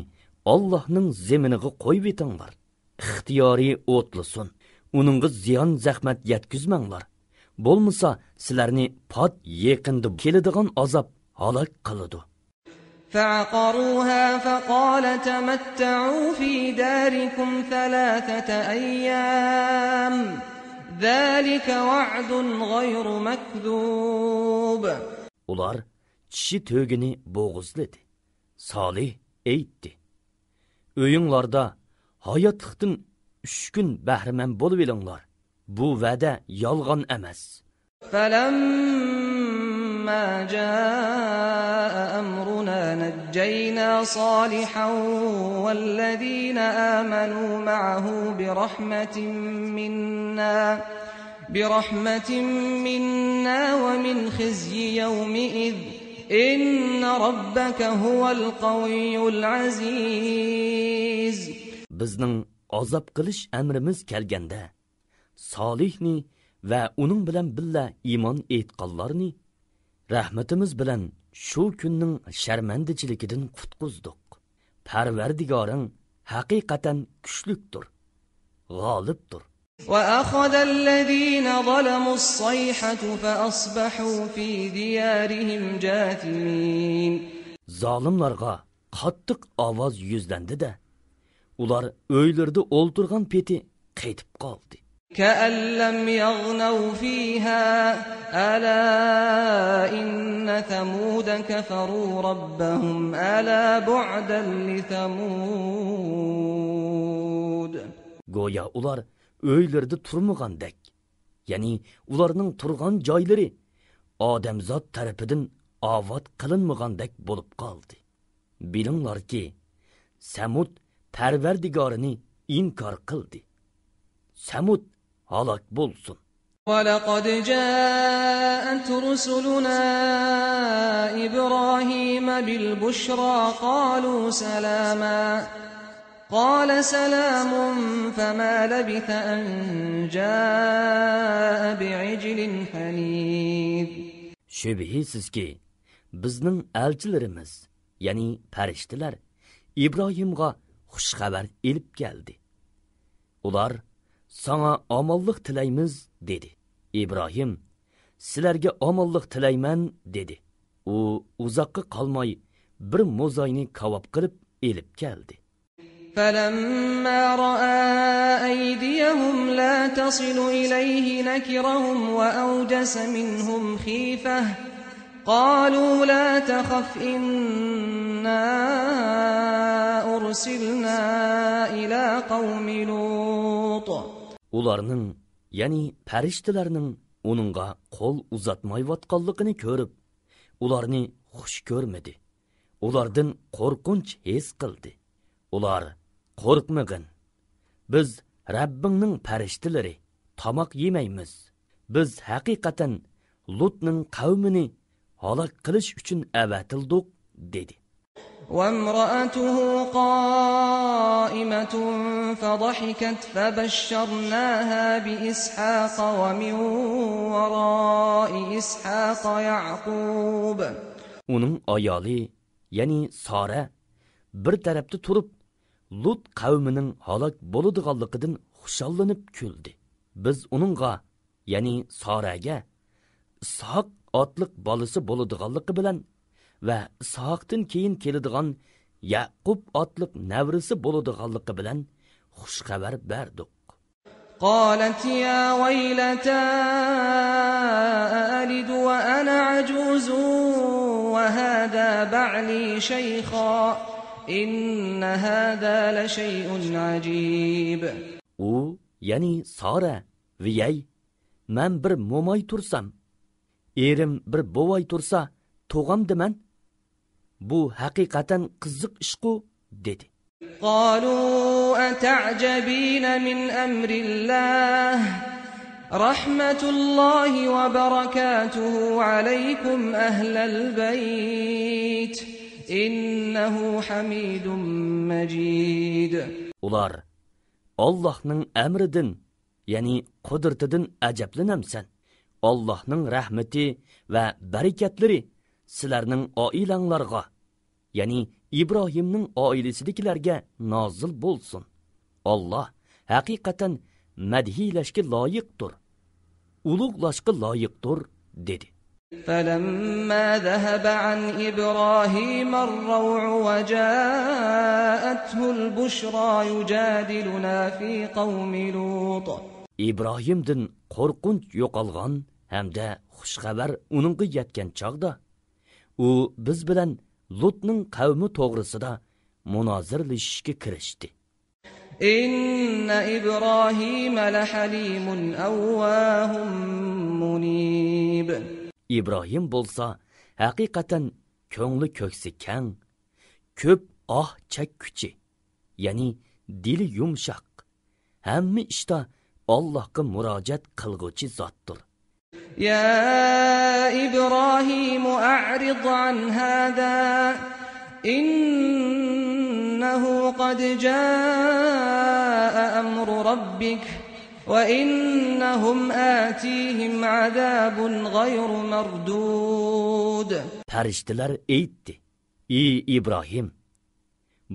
ئاللاھنىڭ زېمىنىغا قويۇۋېتىڭلار. ئىختىيارى ئوتلىسۇن. ئۇنىڭغا زىيان-زەخمەت يەتكۈزمەڭلار. بولمىسا سىلەرنى پات يېقىندا كېلىدىغان ئازاب ھالاك قىلىدۇ. فعقروها فقال تمتعوا في داركم ثلاثة أيام ذلك وعد غير مكذوب. ئۇلار چىشى تۆگىنى بوغۇزلىدى. سالىھ ئېيتتى: «ئۆيۈڭلاردا ھاياتلىقتىن ئۈچ كۈن بەھرىمەن بولۇۋېلىڭلار. بۇ ۋەدە يالغان ئەمەس.» فلما جاء أمرنا نجينا صالحا والذين آمنوا معه برحمة منا برحمة منا ومن خزي يومئذ إن ربك هو القوي العزيز. بىزنىڭ ئازاب قىلىش ئەمرىمىز كەلگەندە، سالىھنى ۋە ئۇنىڭ بىلەن بىللە ئىمان ئېيتقانلارنى رەھمىتىمىز بىلەن شۇ كۈننىڭ شەرمەندىچىلىكىدىن قۇتقۇزدۇق. پەرۋەردىگارىڭ ھەقىقەتەن كۈچلۈكتۇر، غالىبتۇر. وأخذ الذين ظلموا الصيحة فأصبحوا في ديارهم جاثمين. زالىملارغا قاتتىق ئاۋاز يۈزلەندى-دە، ئۇلار ئۆيلىرىدە ئولتۇرغان پېتى قېتىپ قالدى. كأن لم يغنوا فيها، ألا إن ثمود كفروا ربهم، ألا بعدا لثمود. گويا ئۇلار ئۆيلىرىدە تۇرمىغاندەك، يەنى ئۇلارنىڭ تۇرغان جايلىرى ئادەمزات تەرىپىدىن ئاۋات قىلىنمىغاندەك بولۇپ قالدى. بىلىڭلاركى، سەمۇد پەرۋەردىگارىنى ئىنكار قىلدى. سەمۇد ھالاك بولسۇن! ولقد جاءت رسلنا إبراهيم بالبشرى قالوا سلاما، قال سلام فما لبث أن جاء بعجل حنيذ. شۈبھىسىزكى، بىزنىڭ ئەلچىلىرىمىز، يەنى پەرىشتىلەر، ئىبراھىمغا خۇش خەۋەر ئېلىپ كەلدى. ئۇلار، «ساڭا ئامانلىق تىلەيمىز» دېدى. ئىبراھىم، «سىلەرگە ئامانلىق تىلەيمەن» دېدى. ئۇ ئۇزاققا قالماي بىر موزاينى كاۋاپ قىلىپ ئېلىپ كەلدى. فلما رأى أيديهم لا تصل إليه نكرهم وأوجس منهم خيفة، قالوا لا تخف إنا أرسلنا إلى قوم لوط. ئۇلارنىڭ، يەنى پەرىشتىلەرنىڭ ئۇنىڭغا قول ئۇزاتمايۋاتقانلىقىنى كۆرۈپ، ئۇلارنى خۇش كۆرمىدى. ئۇلاردىن قورقۇنچ ھېس قىلدى. ئۇلار، «قورقمىغىن! بىز رەببىڭنىڭ پەرىشتىلىرى، تاماق يېمەيمىز. بىز ھەقىقەتەن لۇتنىڭ قەۋمىنى ھالاك قىلىش ئۈچۈن ئەۋەتىلدۇق» دېدى. وامرأته قائمة فضحكت فبشرناها بإسحاق ومن وراء إسحاق يعقوب. ئۇنىڭ ئايالى، يەنى سارە، بىر تەرەپتە تۇرۇپ، لۇت قەۋمىنىڭ ھالاك بولىدىغانلىقىدىن خۇشاللىنىپ كۈلدى. بىز ئۇنىڭغا، يەنى سارەگە، ئىسھاق ئاتلىق بالىسى بولىدىغانلىقى بىلەن ۋە ئىسھاقتىن كېيىن كېلىدىغان يەقۇب ئاتلىق نەۋرىسى بولىدىغانلىقى بىلەن خۇش خەۋەر بەردۇق. قالت يا ويلتى أألد وأنا عجوز وهذا بعلي شيخا إن هذا لشيء عجيب. ئۇ، يەنى سارە، ۋىيەي، مەن بىر موماي تۇرسام، ئېرىم بىر بوۋاي تۇرسا، تۇغامدىمەن؟ بۇ ھەقىقەتەن قىزىق ئىشقۇ، دېدى. قالوا أتعجبين من أمر الله رحمة الله وبركاته عليكم أهل البيت إنه حميد مجيد. ئۇلار، ئاللاھنىڭ ئەمرىدىن، يەنى قۇدرىتىدىن ئەجەبلىنەمسەن؟ ئاللاھنىڭ رەھمىتى ۋە بەرىكەتلىرى سىلەرنىڭ ئائىلەڭلارغا، يەنى ئىبراھىمنىڭ ئائىلىسىدىكىلەرگە نازىل بولسۇن. ئاللاھ ھەقىقەتەن مەدھىيلەشكە لايىقتۇر، ئۇلۇغلاشقا لايىقتۇر، دېدى. فلما ذهب عن إبراهيم الروع وجاءته البشرى يجادلنا في قوم لوط. ئىبراھىمدىن قورقۇنچ يوقالغان ھەمدە خۇش خەۋەر ئۇنىڭغا يەتكەن چاغدا، ئۇ بىز بىلەن لۇتنىڭ قەۋمى توغرىسىدا مۇنازىرىلىشىشكە كىرىشتى. إن إبراهيم لحليم أواه منيب. ئىبراھىم بولسا ھەقىقەتەن كۆڭلى كۆكسى كەڭ، كۆپ ئاھ چەككۈچى، يەنى دىلى يۇمشاق، ھەممە ئىشتا ئاللاھقا مۇراجىئەت قىلغۇچى زاتتۇر. يا إبراهيم أعرض عن هذا إنه قد جاء أمر ربك وإنهم آتيهم عذاب غير مردود. پەرىشتىلەر ئېيتتى: ئى ئىبراھىم،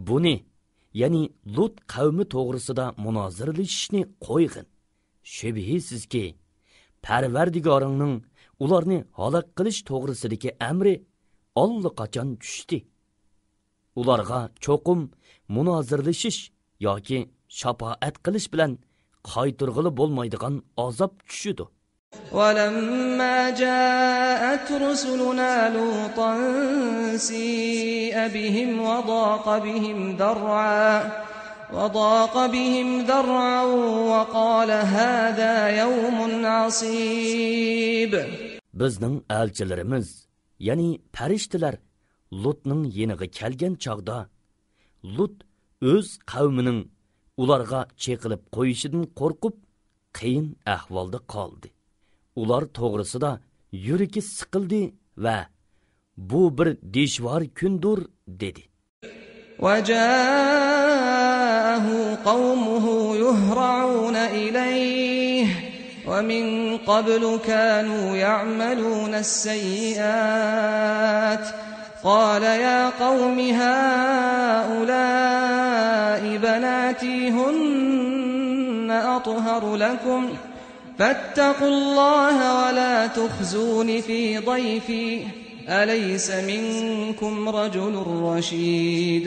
بۇنى، يەنى لۇت قەۋمى توغرىسىدا مۇنازىرىلىشىشنى قويغىن. شۈبھىسىزكى، پەرۋەردىگارىڭنىڭ ئۇلارنى ھالاك قىلىش توغرىسىدىكى ئەمرى ئاللىقاچان چۈشتى. ئۇلارغا چوقۇم مۇنازىرىلىشىش ياكى شاپائەت قىلىش بىلەن قايتۇرغىلى بولمايدىغان ئازاب چۈشىدۇ. ولما جاءت رسلنا لوطا سيء بهم وضاق بهم ذرعا، وضاق بهم ذرعا وقال هذا يوم عصيب. بىزنىڭ ئەلچىلىرىمىز، يەنى پەرىشتىلەر لۇتنىڭ يېنىغا كەلگەن چاغدا، لۇت ئۆز قەۋمىنىڭ ئۇلارغا چېقىلىپ قويۇشىدىن قورقۇپ، قىيىن ئەھۋالدا قالدى. ئۇلار توغرىسىدا يۈرىكى سىقىلدى ۋە «بۇ بىر دىشۋار كۈندۇر» دېدى. وجاءه قومه يهرعون إليه ومن قبل كانوا يعملون السيئات قال يا قوم هؤلاء بناتي هن أطهر لكم فاتقوا الله ولا تخزون في ضيفي أليس منكم رجل رشيد.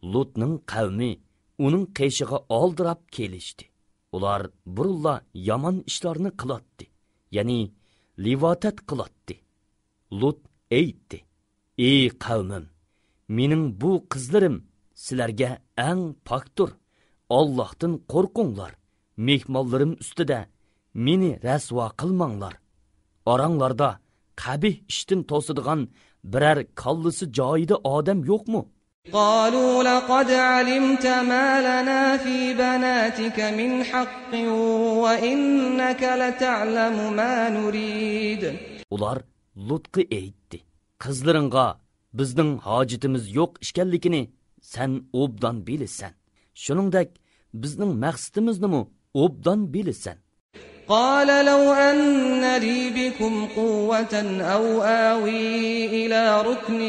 لۇتنىڭ قەۋمى ئۇنىڭ قېشىغا ئالدىراپ كېلىشتى. ئۇلار بۇرۇنلا يامان ئىشلارنى قىلاتتى، يەنى لىۋاتەت قىلاتتى. لۇت ئېيتتى: «ئى قەۋمىم، مېنىڭ بۇ قىزلىرىم سىلەرگە ئەڭ پاكتۇر. ئاللاھتىن قورقۇڭلار، مېھمانلىرىم ئۈستىدە مېنى رەسۋا قىلماڭلار. ئاراڭلاردا قەبىھ ئىشتىن توسىدىغان بىرەر كاللىسى جايىدا ئادەم يوقمۇ؟» قالوا لقد علمت ما لنا في بناتك من حق وإنك لتعلم ما نريد. ئۇلار لۇتقا ئېيتتى: «قىزلىرىڭغا بىزنىڭ ھاجىتىمىز يوق ئىكەنلىكىنى سەن ئوبدان بىلىسەن. شۇنىڭدەك بىزنىڭ مەقسىتىمىزنىمۇ ئوبدان بىلىسەن.» قال لو أن لي بكم قوة أو آوي إلى ركن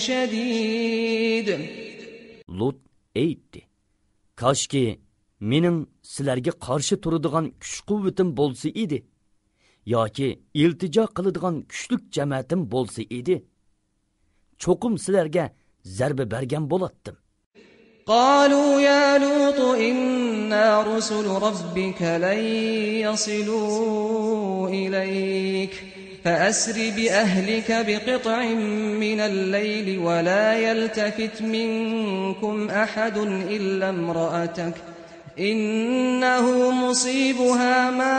شديد. لۇت ئېيتتى: «كاشكى مېنىڭ سىلەرگە قارشى تۇرىدىغان كۈچ-قۇۋۋىتىم بولسا ئىدى، ياكى ئىلتىجا قىلىدىغان كۈچلۈك جەمەتىم بولسا ئىدى، چوقۇم سىلەرگە زەربە بەرگەن بولاتتىم.» قالوا يا لوط إنا رسل ربك لن يصلوا إليك فأسر بأهلك بقطع من الليل ولا يلتفت منكم أحد إلا امرأتك إنه مصيبها ما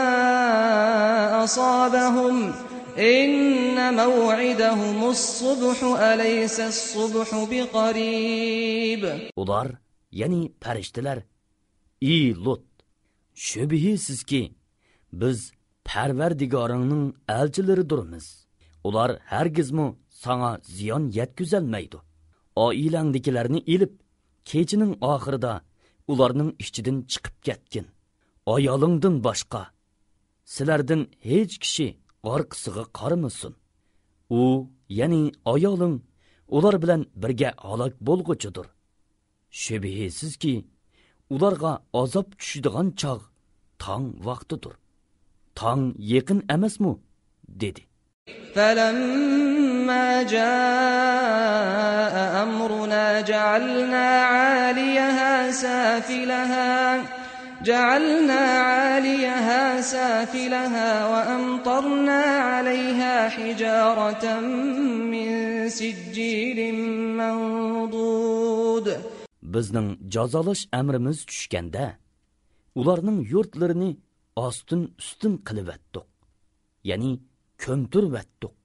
أصابهم إن موعدهم الصبح أليس الصبح بقريب. ئۇلار، يەنى پەرىشتىلەر: «ئى لۇت، شۈبھىسىزكى، بىز پەرۋەردىگارىڭنىڭ ئەلچىلىرىدۇرمىز. ئۇلار ھەرگىزمۇ ساڭا زىيان يەتكۈزەلمەيدۇ. ئائىلەڭدىكىلەرنى ئېلىپ، كېچىنىڭ ئاخىرىدا ئۇلارنىڭ ئىچىدىن چىقىپ كەتكىن. ئايالىڭدىن باشقا سىلەردىن ھېچ كىشى ئارقىسىغا قارىمىسۇن. ئۇ، يەنى ئايالىڭ، ئۇلار بىلەن بىرگە ھالاك بولغۇچىدۇر. شۈبھىسىزكى، ئۇلارغا ئازاب چۈشىدىغان چاغ تاڭ ۋاقتىدۇر. تاڭ يېقىن ئەمەسمۇ؟» دېدى. فلما جاء أمرنا جعلنا عاليها سافلها، جعلنا عاليها سافلها وأمطرنا عليها حجارة من سجيل منضود. بىزنىڭ جازالاش ئەمرىمىز چۈشكەندە، ئۇلارنىڭ يۇرتلىرىنى ئاستىن ئۈستۈن قىلىۋەتتۇق، يەنى كۆمتۈرۈۋەتتۇق.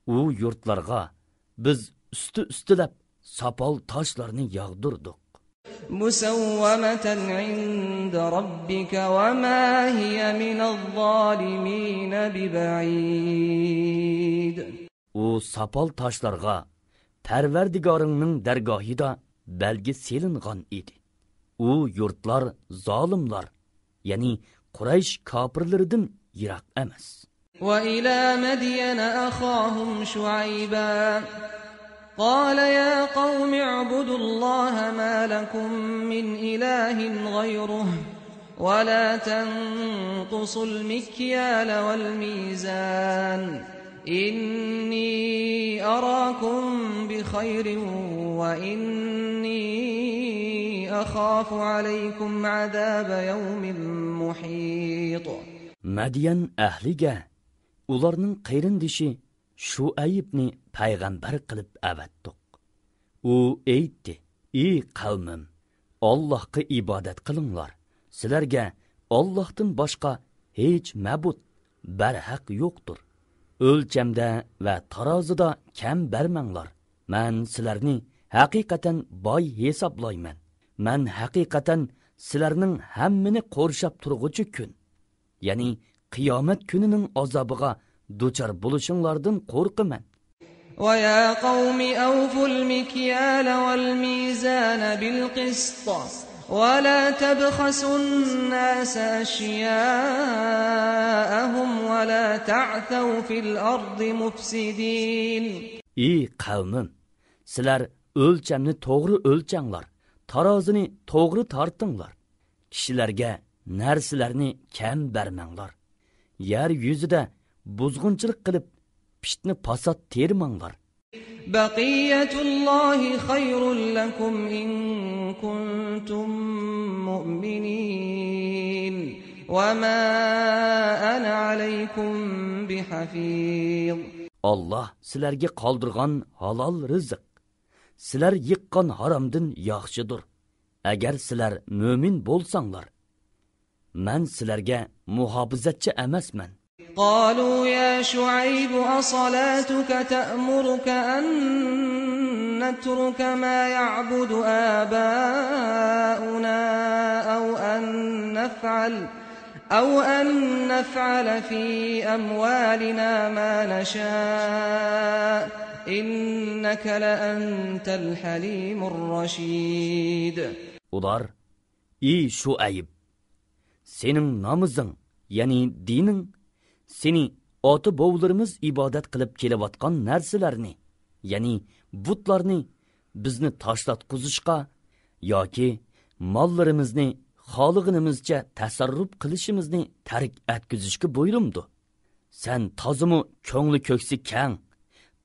ئۇ يۇرتلارغا بىز ئۈستى ئۈستىلەپ ساپال تاشلارنى ياغدۇردۇق. مسومة عند ربك وما هي من الظالمين ببعيد. ئۇ ساپال تاشلارغا پەرۋەردىگارىڭنىڭ دەرگاھىدا بەلگە سېلىنغان ئىدى. ئۇ يۇرتلار زالىملار، يەنى قۇرەيش كاپىرلىرىدىن يىراق ئەمەس. وإلى مدين أخاهم شعيبا قال يا قوم اعبدوا الله ما لكم من إله غيره ولا تنقصوا المكيال والميزان إني أراكم بخير وإني أخاف عليكم عذاب يوم محيط. مەديەن ئەھلىگە ئۇلارنىڭ قېرىندىشى شۇئەيبنى پەيغەمبەر قىلىپ ئەۋەتتۇق. ئۇ ئېيتتى: ئى قەۋمىم، ئاللاھقا ئىبادەت قىلىڭلار، سىلەرگە ئاللاھتىن باشقا ھېچ مەبۇد، بەرھەق يوقتۇر. ئۆلچەمدە ۋە تارازىدا كەم بەرمەڭلار. مەن سىلەرنى ھەقىقەتەن باي ھېسابلايمەن. مەن ھەقىقەتەن سىلەرنىڭ ھەممىنى قورشاپ تۇرغۇچى كۈن، يەنى قىيامەت كۈنىنىڭ ئازابىغا دۇچار بولۇشۇڭلاردىن قورقىمەن. ويا قوم أوفوا المكيال والميزان بالقسط ولا تبخسوا الناس أشياءهم ولا تعثوا في الأرض مفسدين. ئى قەۋمىم، سىلەر ئۆلچەمنى توغرا ئۆلچەڭلار، تارازىنى توغرا تارتىڭلار. كىشىلەرگە نەرسىلەرنى كەم بەرمەڭلار. يەر يۈزىدە بۇزغۇنچىلىق قىلىپ، پىتنە-پاسات تېرىماڭلار. بقية الله خير لكم إن كنتم مؤمنين وما أنا عليكم بحفيظ. ئاللاھ سىلەرگە قالدۇرغان ھالال رىزىق سىلەر يىغقان ھارامدىن ياخشىدۇر، ئەگەر سىلەر مۆمىن بولساڭلار. مەن سىلەرگە مۇھاپىزەتچى ئەمەسمەن. قالوا يا شعيب أصلاتك تأمرك أن نترك ما يعبد آباؤنا أو أن نفعل أو أن نفعل في أموالنا ما نشاء إنك لأنت الحليم الرشيد. ئۇلار: ئى شۇئەيب، سېنىڭ نامىزىڭ، يەنى دىنىڭ، سېنى ئاتا-بوۋىلىرىمىز ئىبادەت قىلىپ كېلىۋاتقان نەرسىلەرنى، يەنى بۇتلارنى بىزنى تاشلاتقۇزۇشقا ياكى ماللىرىمىزنى خالىغىنىمىزچە تەسەررۇپ قىلىشىمىزنى تەرك ئەتكۈزۈشكە بۇيرۇمدۇ؟ سەن تازىمۇ كۆڭلى كۆكسى كەڭ،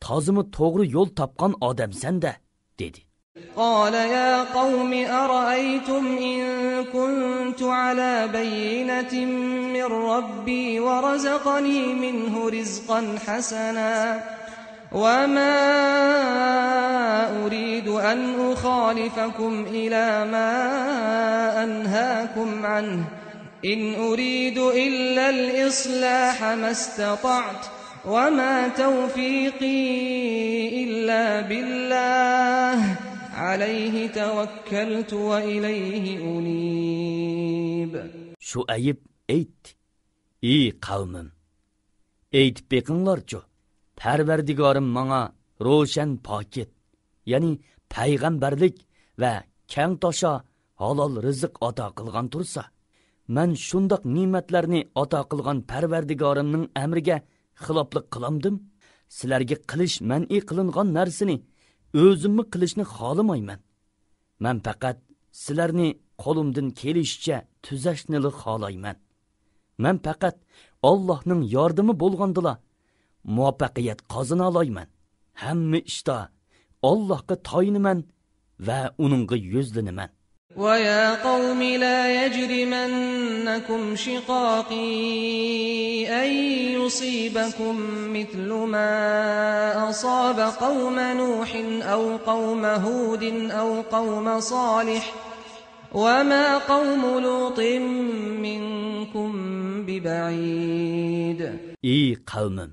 تازىمۇ توغرا يول تاپقان ئادەمسەن-دە، دېدى. قال يا قوم أرأيتم إن كنت على بينة من ربي ورزقني منه رزقا حسنا وما أريد أن أخالفكم إلى ما أنهاكم عنه إن أريد إلا الإصلاح ما استطعت وما توفيقي إلا بالله عليه توكلت وإليه أنيب. شۇئەيب ئېيتتى: ئى قەۋمىم، ئېيتىپ بېقىڭلارچۇ، پەرۋەردىگارىم ماڭا روشەن پاكىت، يەنى پەيغەمبەرلىك ۋە كەڭ تاشا ھالال رىزىق ئاتا قىلغان تۇرسا، مەن شۇنداق نېمەتلەرنى ئاتا قىلغان پەرۋەردىگارىمنىڭ ئەمرىگە خىلاپلىق قىلامدىم؟ سىلەرگە قىلىش مەنئى قىلىنغان نەرسىنى ئۆزۈممۇ قىلىشنى خالىمايمەن. مەن پەقەت سىلەرنى قولۇمدىن كېلىشىچە تۈزەشنىلا خالايمەن. مەن پەقەت ئاللاھنىڭ ياردىمى بولغاندىلا مۇۋەپپەقىيەت قازىنالايمەن. ھەممە ئىشتا ئاللاھقا تايىنىمەن ۋە ئۇنىڭغا يۈزلىنىمەن. ويا قوم لا يجرمنكم شقاقي أن يصيبكم مثل ما أصاب قوم نوح أو قوم هود أو قوم صالح وما قوم لوط منكم ببعيد. ئى قەۋمىم،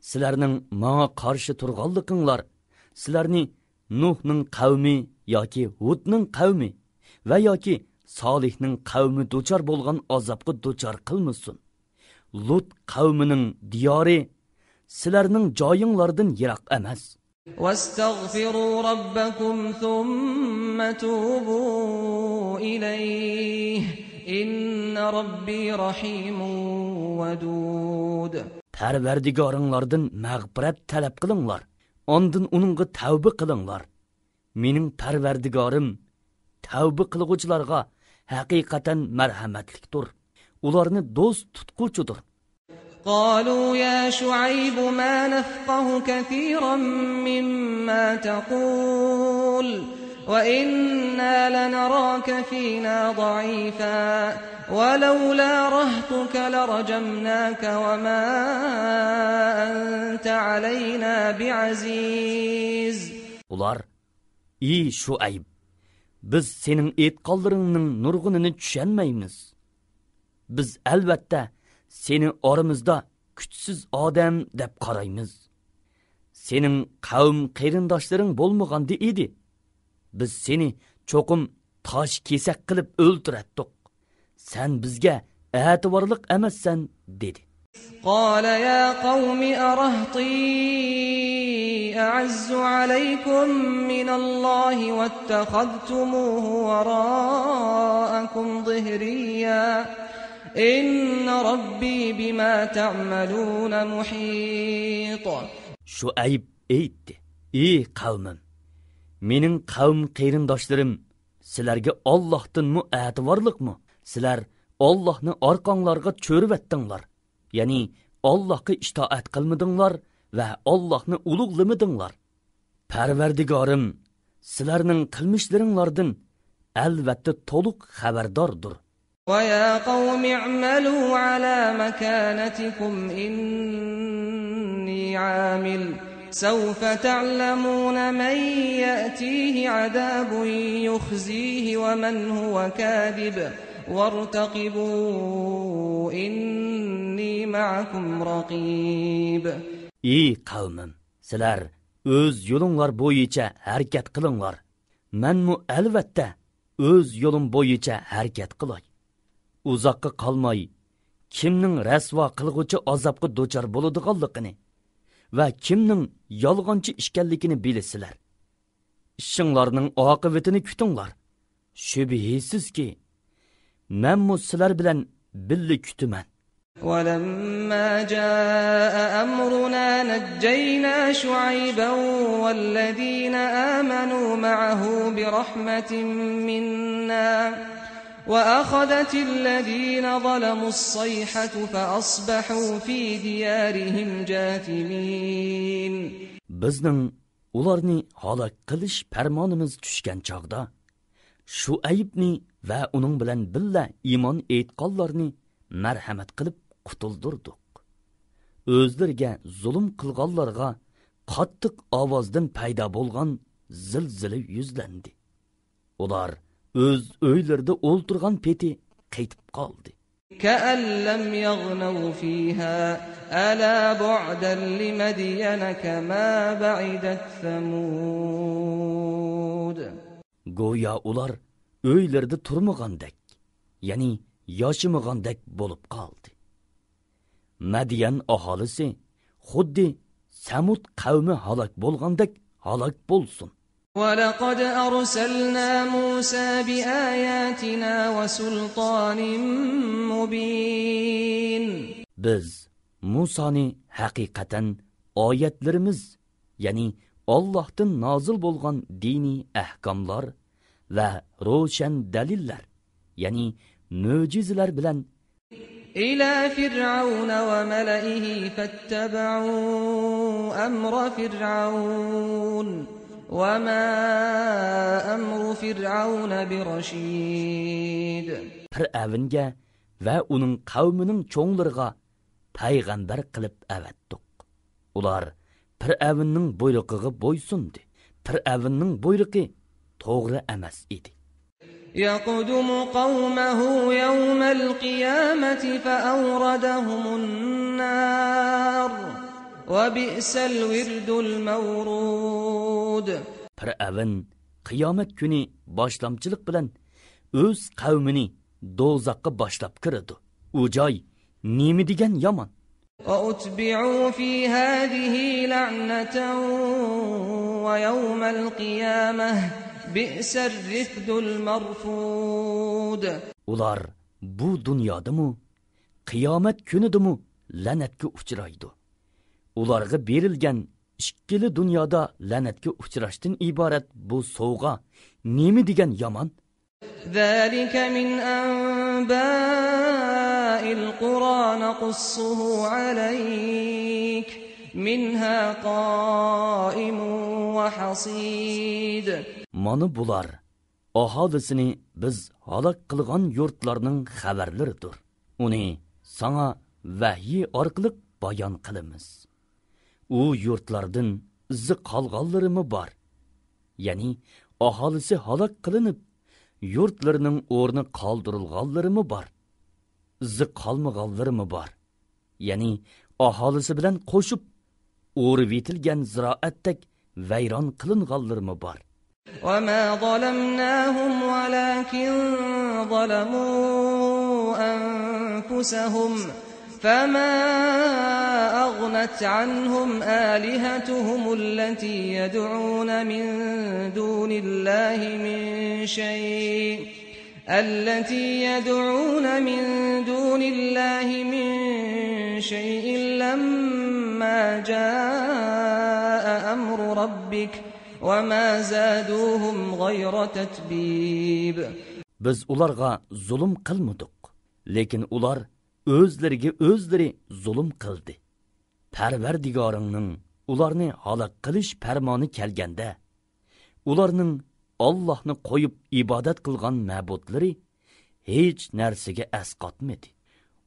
سىلەرنىڭ ماڭا قارشى تۇرغانلىقىڭلار سىلەرنى نۇھنىڭ قەۋمى ياكى ھۇدنىڭ قەۋمى ۋە ياكى سالىھنىڭ قەۋمى دۇچار بولغان ئازابقا دۇچار قىلمىسۇن. لۇت قەۋمىنىڭ دىيارى سىلەرنىڭ جايىڭلاردىن يىراق ئەمەس. واستغفروا ربكم ثم توبوا إليه إن ربي رحيم ودود. پەرۋەردىگارىڭلاردىن مەغپىرەت تەلەپ قىلىڭلار، ئاندىن ئۇنىڭغا تەۋبە قىلىڭلار. مېنىڭ پەرۋەردىگارىم تەۋبە قىلغۇچىلارغا ھەقىقەتەن مەرھەمەتلىكتۇر، ئۇلارنى دوست تۇتقۇچىدۇر. قالوا يا شعيب ما نفقه كثيرا مما تقول وإنا لنراك فينا ضعيفا ولولا رهطك لرجمناك وما أنت علينا بعزيز. ئۇلار، ئى شۇئەيب، بىز سېنىڭ ئېيتقانلىرىڭنىڭ نۇرغۇنىنى چۈشەنمەيمىز. بىز ئەلۋەتتە سېنى ئارىمىزدا كۈچسىز ئادەم دەپ قارايمىز. سېنىڭ قەۋم قېرىنداشلىرىڭ بولمىغاندا ئىدى، بىز سېنى چوقۇم تاش كېسەك قىلىپ ئۆلتۈرەتتۇق. سەن بىزگە ئەتىۋارلىق ئەمەسسەن، دېدى. قال يا قوم أرهطي أعز عليكم من الله واتخذتموه وراءكم ظهريا إن ربي بما تعملون محيط. شۇئەيب ئېيتتى، ئى قەۋمىم، مېنىڭ قەۋم قېرىنداشلىرىم سىلەرگە ئاللاھتىنمۇ ئەتىۋارلىقمۇ؟ سىلەر ئاللاھنى ئارقاڭلارغا چۆرۈۋەتتىڭلار، يەنى ئاللاھقا ئىتائەت قىلمىدىڭلار ۋە ئاللاھنى ئۇلۇغلىمىدىڭلار. پەرۋەردىگارىم سىلەرنىڭ قىلمىشلىرىڭلاردىن ئەلۋەتتە تولۇق خەۋەرداردۇر. ويا قوم اعملوا على مكانتكم إني عامل سوف تعلمون من يأتيه عذاب يخزيه ومن هو كاذب وارتقبوا إني معكم رقيب. ئى قەۋمىم، سىلەر ئۆز يولۇڭلار بويىچە ھەرىكەت قىلىڭلار. مەنمۇ ئەلۋەتتە ئۆز يولۇم بويىچە ھەرىكەت قىلاي. ئۇزاققا قالماي، كىمنىڭ رەسۋا قىلغۇچى ئازابقا دۇچار بولىدىغانلىقىنى ۋە كىمنىڭ يالغانچى ئىكەنلىكىنى بىلىسىلەر. ئىشىڭلارنىڭ ئاقىۋىتىنى كۈتۈڭلار. شۈبھىسىزكى، مەنمۇ سىلەر بىلەن بىللە كۈتىمەن. ولما جاء أمرنا نجينا شعيبا والذين آمنوا معه برحمة منا وأخذت الذين ظلموا الصيحة فأصبحوا في ديارهم جاثمين. بىزنىڭ ئۇلارنى ھالاك قىلىش پەرمانىمىز چۈشكەن چاغدا، شۇئەيبنى ۋە ئۇنىڭ بىلەن بىللە ئىمان ئېيتقانلارنى مەرھەمەت قىلىپ قۇتۇلدۇردۇق. ئۆزلىرىگە زۇلۇم قىلغانلارغا قاتتىق ئاۋازدىن پەيدا بولغان زىلزىلە يۈزلەندى. ئۇلار ئۆز ئۆيلىرىدە ئولتۇرغان پېتى قېتىپ قالدى. كأن لم يغنوا فيها ألا بعدا لمدين كما بعدت ثمود. گويا ئۇلار ئۆيلىرىدە تۇرمىغاندەك، يەنى ياشىمىغاندەك بولۇپ قالدى. مەديەن ئاھالىسى خۇددى سەمۇد قەۋمى ھالاك بولغاندەك ھالاك بولسۇن. ولقد أرسلنا موسى بآياتنا وسلطان مبين. بىز مۇسانى ھەقىقەتەن ئايەتلىرىمىز، يەنى ئاللاھتىن نازىل بولغان دىنىي ئەھكاملار ۋە روشەن دەلىللەر، يەنى مۆجىزىلەر بىلەن إلى فرعون وملئه فاتبعوا أمر فرعون وما أمر فرعون برشيد. پىرئەۋنگە ۋە ئۇنىڭ قەۋمىنىڭ چوڭلىرىغا پەيغەمبەر قىلىپ ئەۋەتتۇق. ئۇلار پىرئەۋننىڭ بۇيرۇقىغا بويسۇندى. پىرئەۋننىڭ بۇيرۇقى توغرا ئەمەس ئىدى. يقدم قومه يوم القيامة فأوردهم النار وبئس الورد المورود. پىرئەۋن قىيامەت كۈنى باشلامچىلىق بىلەن ئۆز قەۋمىنى دوزاخقا باشلاپ كىرىدۇ. ئۇ جاي نېمە دېگەن يامان! وأتبعوا في هذه لعنة ويوم القيامة بئس الرفد المرفود. ئۇلار بۇ دۇنيادىمۇ، قىيامەت كۈنىدىمۇ لەنەتكە ئۇچرايدۇ. ئۇلارغا بېرىلگەن ئىككىلا دۇنيادا لەنەتكە ئۇچراشتىن ئىبارەت بۇ سوۋغا نېمە دېگەن يامان! ذلك من أنباء القرى نقصه عليك منها قائم وحصيد. مانا بۇلار ئاھالىسىنى بىز ھالاك قىلغان يۇرتلارنىڭ خەۋەرلىرىدۇر. ئۇنى ساڭا ۋەھيى ئارقىلىق بايان قىلىمىز. ئۇ يۇرتلاردىن ئىزى قالغانلىرىمۇ بار. يەنى ئاھالىسى ھالاك قىلىنىپ، يۇرتلىرىنىڭ ئورنى قالدۇرۇلغانلىرىمۇ بار. ئىزى قالمىغانلىرىمۇ بار. يەنى ئاھالىسى بىلەن قوشۇپ ئورۇۋېتىلگەن زىرائەتتەك ۋەيران قىلىنغانلىرىمۇ بار. وما ظلمناهم ولكن ظلموا أنفسهم فما أغنت عنهم آلهتهم التي يدعون من دون الله من شيء التي يدعون من دون الله من شيء لما جاء أمر ربك وما زادوهم غير تتبيب. بىز ئۇلارغا زۇلۇم قىلمىدۇق، لېكىن ئۇلار ئۆزلىرىگە ئۆزلىرى زۇلۇم قىلدى. پەرۋەردىگارىڭنىڭ ئۇلارنى ھالاك قىلىش پەرمانى كەلگەندە، ئۇلارنىڭ ئاللاھنى قويۇپ ئىبادەت قىلغان مەبۇدلىرى ھېچ نەرسىگە ئەسقاتمىدى.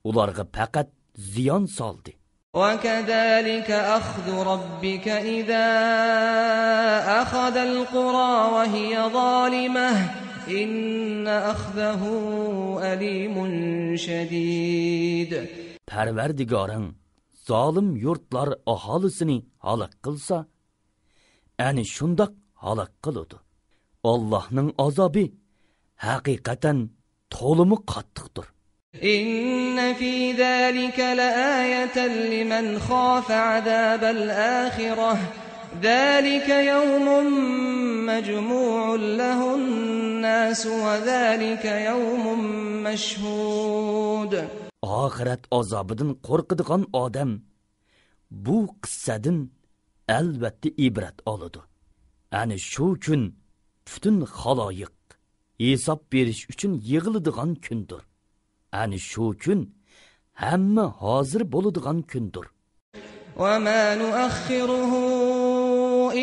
ئۇلارغا پەقەت زىيان سالدى. وكذلك أخذ ربك إذا أخذ القرى وهي ظالمة إن أخذه أليم شديد. پەرۋەردىگارىڭ زالىم يۇرتلار ئاھالىسىنى ھالاك قىلسا، ئەنە شۇنداق ھالاك قىلىدۇ. ئاللاھنىڭ ئازابى ھەقىقەتەن تولىمۇ قاتتىقتۇر. إن في ذلك لآية لمن خاف عذاب الآخرة ذلك يوم مجموع له الناس وذلك يوم مشهود. ئاخىرەت ئازابىدىن قورقىدىغان ئادەم بۇ قىسسەدىن ئەلۋەتتە ئىبرەت ئالىدۇ. ئەنە شۇ كۈن پۈتۈن خالايىق ھېساب بېرىش ئۈچۈن يىغىلىدىغان كۈندۇر. ئەنە شۇ كۈن ھەممە ھازىر بولىدىغان كۈندۇر. وما نؤخره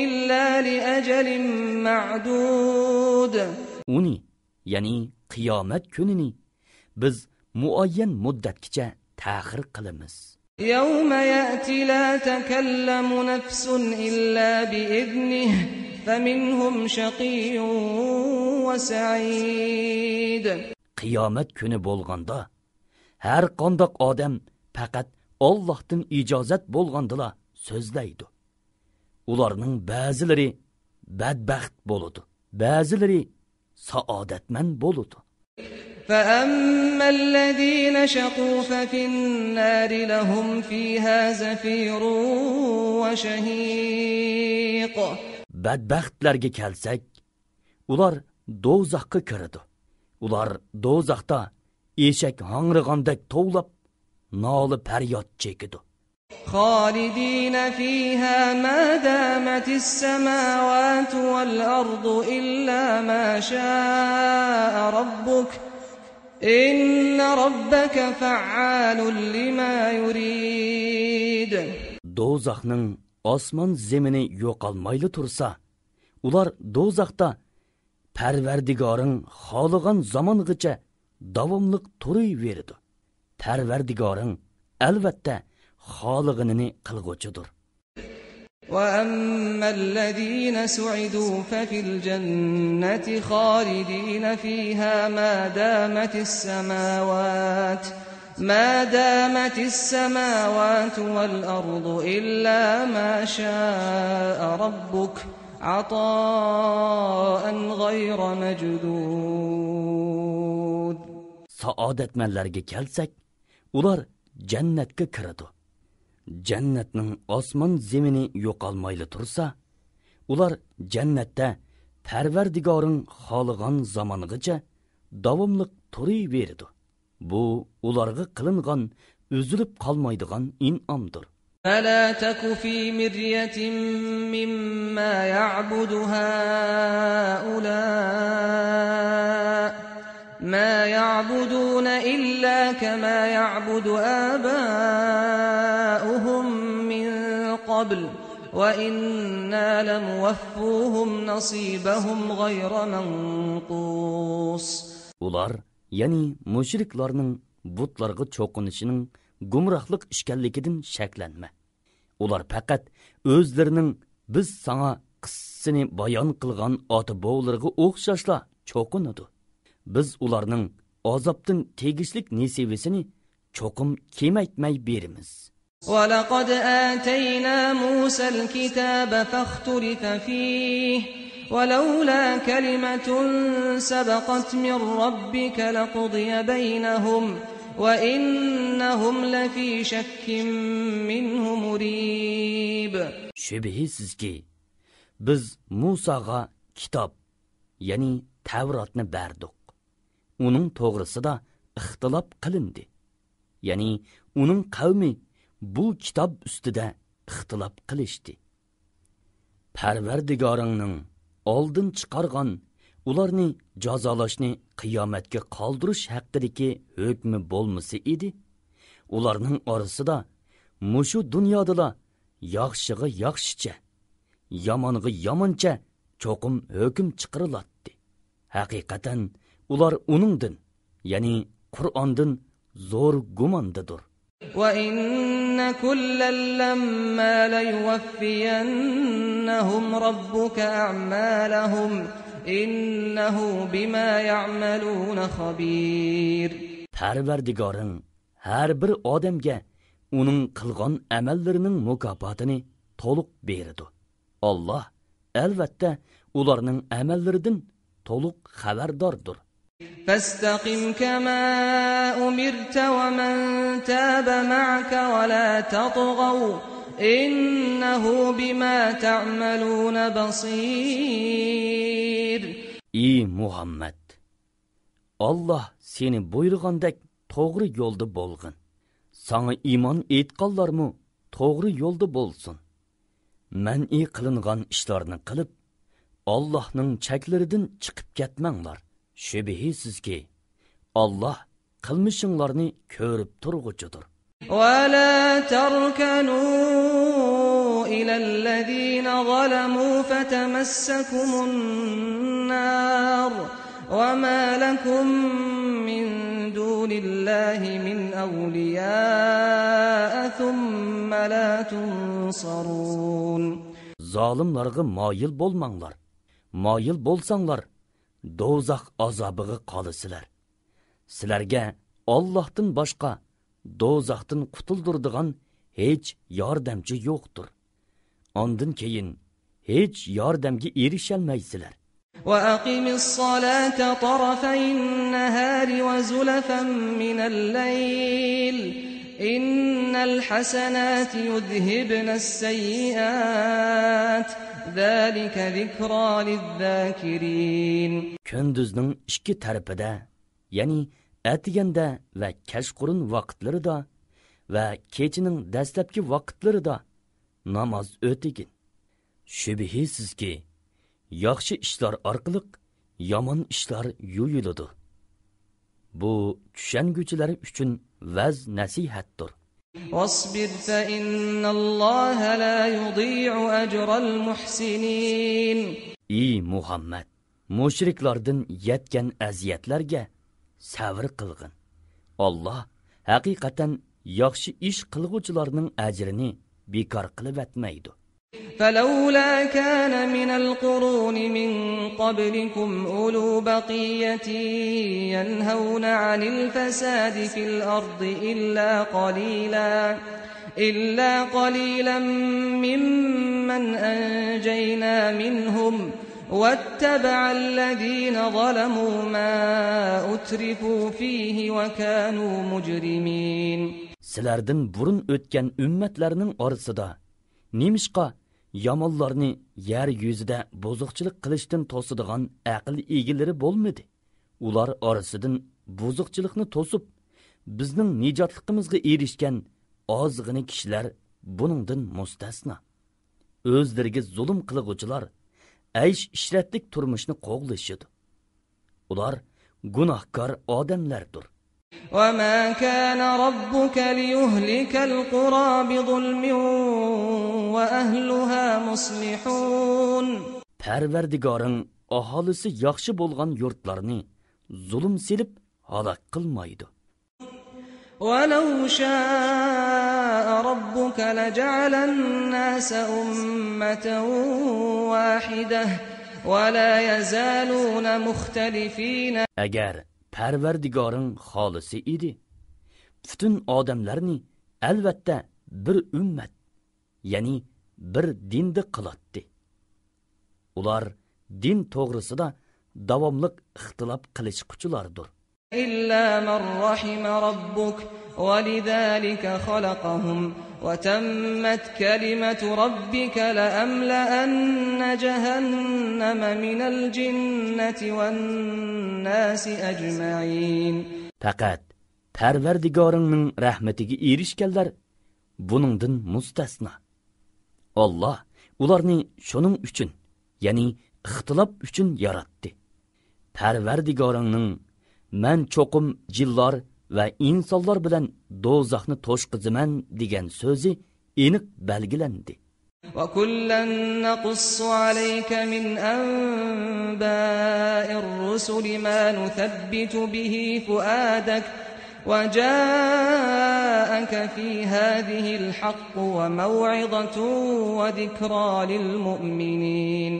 إلا لأجل معدود. ئۇنى، يەنى قىيامەت كۈنىنى بىز مۇئەييەن مۇددەتكىچە تەخىر قىلىمىز. يوم يأتي لا تكلم نفس إلا بإذنه فمنهم شقي وسعيد. قىيامەت كۈنى بولغاندا، ھەر قانداق ئادەم پەقەت ئاللاھتىن ئىجازەت بولغاندىلا سۆزلەيدۇ. ئۇلارنىڭ بەزىلىرى بەدبەخت بولىدۇ، بەزىلىرى سائادەتمەن بولىدۇ. فأما الذين شقوا ففي النار لهم فيها زفير وشهيق. بەدبەختلەرگە كەلسەك، ئۇلار دوزاخقا كىرىدۇ. ئۇلار دوزاختا ئېشەك ھاڭرىغاندەك توۋلاپ، نالە پەرياد چېكىدۇ. خالدين فيها ما دامت السماوات والأرض إلا ما شاء ربك إن ربك فعال لما يريد. دوزاخنىڭ ئاسمان زېمىنى يوقالمايلا تۇرسا، ئۇلار دوزاختا پەرۋەردىگارىڭ خالىغان زامانغىچە داۋاملىق تۇرۇۋېرىدۇ. پەرۋەردىگارىڭ، ئەلۋەتتە، خالىغىنىنى قىلغۇچىدۇر. وأما الذين سعدوا ففي الجنة خالدين فيها ما دامت السماوات ما دامت السماوات والأرض إلا ما شاء ربك عطاء غير مجذوذ. سائادەتمەنلەرگە كەلسەك، ئۇلار جەننەتكە كىرىدۇ. جەننەتنىڭ ئاسمان زېمىنى يوقالمايلا تۇرسا، ئۇلار جەننەتتە پەرۋەردىگارىڭ خالىغان زامانغىچە داۋاملىق تۇرۇۋېرىدۇ. بۇ ئۇلارغا قىلىنغان ئۈزۈلۈپ قالمايدىغان ئىنئامدۇر. فلا تك في مرية مما يعبد هؤلاء ما يعبدون إلا كما يعبد آباؤهم من قبل وإنا لموفوهم نصيبهم غير منقوص. ئۇلار، يەنى مۇشرىكلارنىڭ بۇتلارغا چوقۇنۇشىنىڭ گۇمراھلىق ئىكەنلىكىدىن شەكلەنمە. ئۇلار پەقەت ئۆزلىرىنىڭ بىز ساڭا قىسسىسىنى بايان قىلغان ئاتا-بوۋىلىرىغا ئوخشاشلا چوقۇنىدۇ. بىز ئۇلارنىڭ ئازابتىن تېگىشلىك نېسىۋىسىنى چوقۇم كېمەيتمەي بېرىمىز. ولقد آتينا موسى الكتاب فاختلف فيه ولولا كلمة سبقت من ربك لقضي بينهم وإنهم لفي شك منه مريب. شۈبھىسىزكى، بىز مۇساغا كىتاب، يەنى تەۋراتنى بەردۇق. ئۇنىڭ توغرىسىدا ئىختىلاپ قىلىندى. يەنى ئۇنىڭ قەۋمى بۇ كىتاب ئۈستىدە ئىختىلاپ قىلىشتى. پەرۋەردىگارىڭنىڭ ئالدىن چىقارغان، ئۇلارنى جازالاشنى قىيامەتكە قالدۇرۇش ھەققىدىكى ھۆكمى بولمىسا ئىدى، ئۇلارنىڭ ئارىسىدا مۇشۇ دۇنيادىلا ياخشىغا ياخشىچە، يامانغا يامانچە چوقۇم ھۆكۈم چىقىرىلاتتى. ھەقىقەتەن ئۇلار ئۇنىڭدىن، يەنى قۇرئاندىن زور گۇماندىدۇر. وإن كلا لما ليوفينهم ربك أعمالهم إنه بما يعملون خبير. پەرۋەردىگارىڭ ھەر بىر ئادەمگە ئۇنىڭ قىلغان ئەمەللىرىنىڭ مۇكاپاتىنى تولۇق بېرىدۇ. ئاللاھ، ئەلۋەتتە، ئۇلارنىڭ ئەمەللىرىدىن تولۇق خەۋەرداردۇر. فاستقم كما أمرت ومن تاب معك ولا تطغوا إنه بما تعملون بصير. ئى مۇھەممەد! ئاللاھ سېنى بۇيرۇغاندەك توغرا يولدا بولغىن. ساڭا ئىمان ئېيتقانلارمۇ توغرا يولدا بولسۇن. مەنئى قىلىنغان ئىشلارنى قىلىپ، ئاللاھنىڭ چەكلىرىدىن چىقىپ كەتمەڭلار. شۈبھىسىزكى، ئاللاھ قىلمىشىڭلارنى كۆرۈپ تۇرغۇچىدۇر. ولا تركنوا إلى الذين ظلموا فتمسكم النار وما لكم من دون الله من أولياء ثم لا تنصرون. زالىملارغا مايىل بولماڭلار. مايىل بولساڭلار، دوزاخ ئازابىغا قالىسىلەر. سىلەرگە ئاللاھتىن باشقا دوزاختىن قۇتۇلدۇرىدىغان ھېچ ياردەمچى يوقتۇر. ئاندىن كېيىن ھېچ ياردەمگە ئېرىشەلمەيسىلەر. وأقم الصلاة طرفي النهار وزلفا من الليل إن الحسنات يذهبن السيئات ذلك ذكرى للذاكرين. كۈندۈزنىڭ ئىككى تەرىپىدە، يەنى ئەتىگەندە ۋە كەچقۇرۇن ۋاقىتلىرىدا ۋە كېچىنىڭ دەسلەپكى ۋاقىتلىرىدا ناماز ئۆتىگىن. شۈبھىسىزكى، ياخشى ئىشلار ئارقىلىق يامان ئىشلار يۇيۇلىدۇ. بۇ چۈشەنگۈچىلەر ئۈچۈن ۋەز-نەسىھەتتۇر. واصبر فإن الله لا يضيع أجر المحسنين. ئى مۇھەممەد! مۇشرىكلاردىن يەتكەن ئەزىيەتلەرگە سەۋر قىلغىن. ئاللاھ ھەقىقەتەن ياخشى ئىش قىلغۇچىلارنىڭ ئەجرىنى بىكار قىلىۋەتمەيدۇ. فلولا كان من القرون من قبلكم أولو بقية ينهون عن الفساد في الأرض إلا قليلا إلا قليلا ممن أنجينا منهم واتبع الذين ظلموا ما أترفوا فيه وكانوا مجرمين. سىلەردىن بۇرۇن ئۆتكەن ئۈممەتلەرنىڭ ئارىسىدا نېمىشقا يامانلارنى يەر يۈزىدە بۇزۇقچىلىق قىلىشتىن توسىدىغان ئەقىل ئىگىلىرى بولمىدى؟ ئۇلار ئارىسىدىن بۇزۇقچىلىقنى توسۇپ، بىزنىڭ نىجاتلىقىمىزغا ئېرىشكەن ئازغىنە كىشىلەر بۇنىڭدىن مۇستەسنا. ئۆزلىرىگە زۇلۇم قىلغۇچىلار ئەيش-ئىشرەتلىك تۇرمۇشنى قوغلىشىدۇ. ئۇلار گۇناھكار ئادەملەردۇر. وما كان ربك ليهلك القرى بظلم وأهلها مصلحون. پەرۋەردىگارىڭ ئاھالىسى ياخشى بولغان يۇرتلارنى زۇلۇم سېلىپ ھالاك قىلمايدۇ. ولو شاء ربك لجعل الناس أمة واحدة ولا يزالون مختلفين. ئەگەر پەرۋەردىگارىڭ خالىسا ئىدى، پۈتۈن ئادەملەرنى ئەلۋەتتە بىر ئۈممەت، يەنى بىر دىندا قىلاتتى. ئۇلار دىن توغرىسىدا داۋاملىق ئىختىلاپ قىلىشقۇچىلاردۇر. إلا من رحم ربك ولذلك خلقهم وتمت كلمة ربك لأملأن جهنم من الجنة والناس أجمعين. پەقەت پەرۋەردىگارىڭنىڭ رەھمىتىگە ئېرىشكەنلەر بۇنىڭدىن مۇستەسنا. ئاللا ئۇلارنى شۇنىڭ ئۈچۈن، يەنى ئىختىلاپ ئۈچۈن ياراتتى. پەرۋەردىگارىڭنىڭ، «مەن چوقۇم جىنلار ۋە ئىنسانلار بىلەن دوزاخنى توشقۇزىمەن» دېگەن سۆزى ئېنىق بەلگىلەندى. وكلا نقص عليك من أنباء الرسل ما نثبت به فؤادك وجاءك في هذه الحق وموعظة وذكرى للمؤمنين.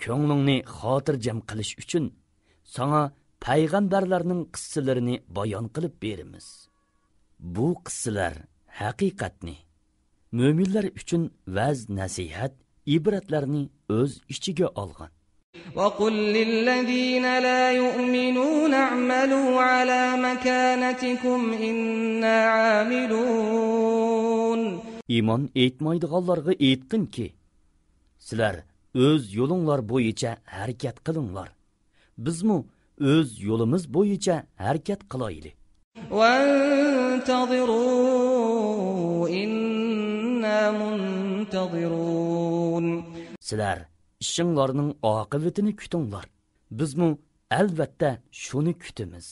كۆڭلۈڭنى خاتىرجەم قىلىش ئۈچۈن ساڭا پەيغەمبەرلەرنىڭ قىسسىلىرىنى بايان قىلىپ بېرىمىز. بۇ قىسسىلەر ھەقىقەتنى، مۆمىنلەر ئۈچۈن ۋەز-نەسىھەت، ئىبرەتلەرنى ئۆز ئىچىگە ئالغان. وقل للذين لا يؤمنون اعملوا على مكانتكم إنا عاملون. ئىمان ئېيتمايدىغانلارغا ئېيتقىنكى، سىلەر ئۆز يولۇڭلار بويىچە ھەرىكەت قىلىڭلار. بىزمۇ ئۆز يولىمىز بويىچە ھەرىكەت قىلايلى. وانتظروا إنا منتظرون. سىلەر ئىشىڭلارنىڭ ئاقىۋىتىنى كۈتۈڭلار. بىزمۇ ئەلۋەتتە شۇنى كۈتىمىز.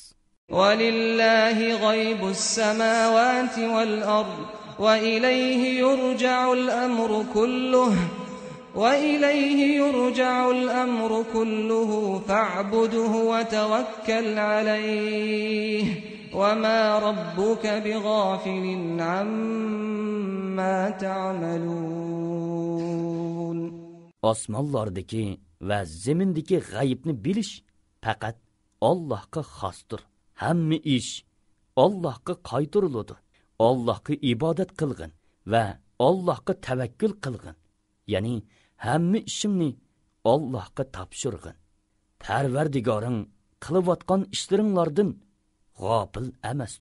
ولله غيب السماوات والأرض وإليه يرجع الأمر كله وإليه يرجع الأمر كله فاعبده وتوكل عليه وما ربك بغافل عما تعملون. ئاسمانلاردىكى ۋە زېمىندىكى غەيىبنى بىلىش پەقەت ئاللاھقا خاستۇر. ھەممە ئىش ئاللاھقا قايتۇرۇلىدۇ. ئاللاھقا ئىبادەت قىلغىن ۋە ئاللاھقا تەۋەككۈل قىلغىن. يەنى ھەممە ئىشىڭنى ئاللاھقا تاپشۇرغىن. پەرۋەردىگارىڭ قىلىۋاتقان ئىشلىرىڭلاردىن غاپىل ئەمەس.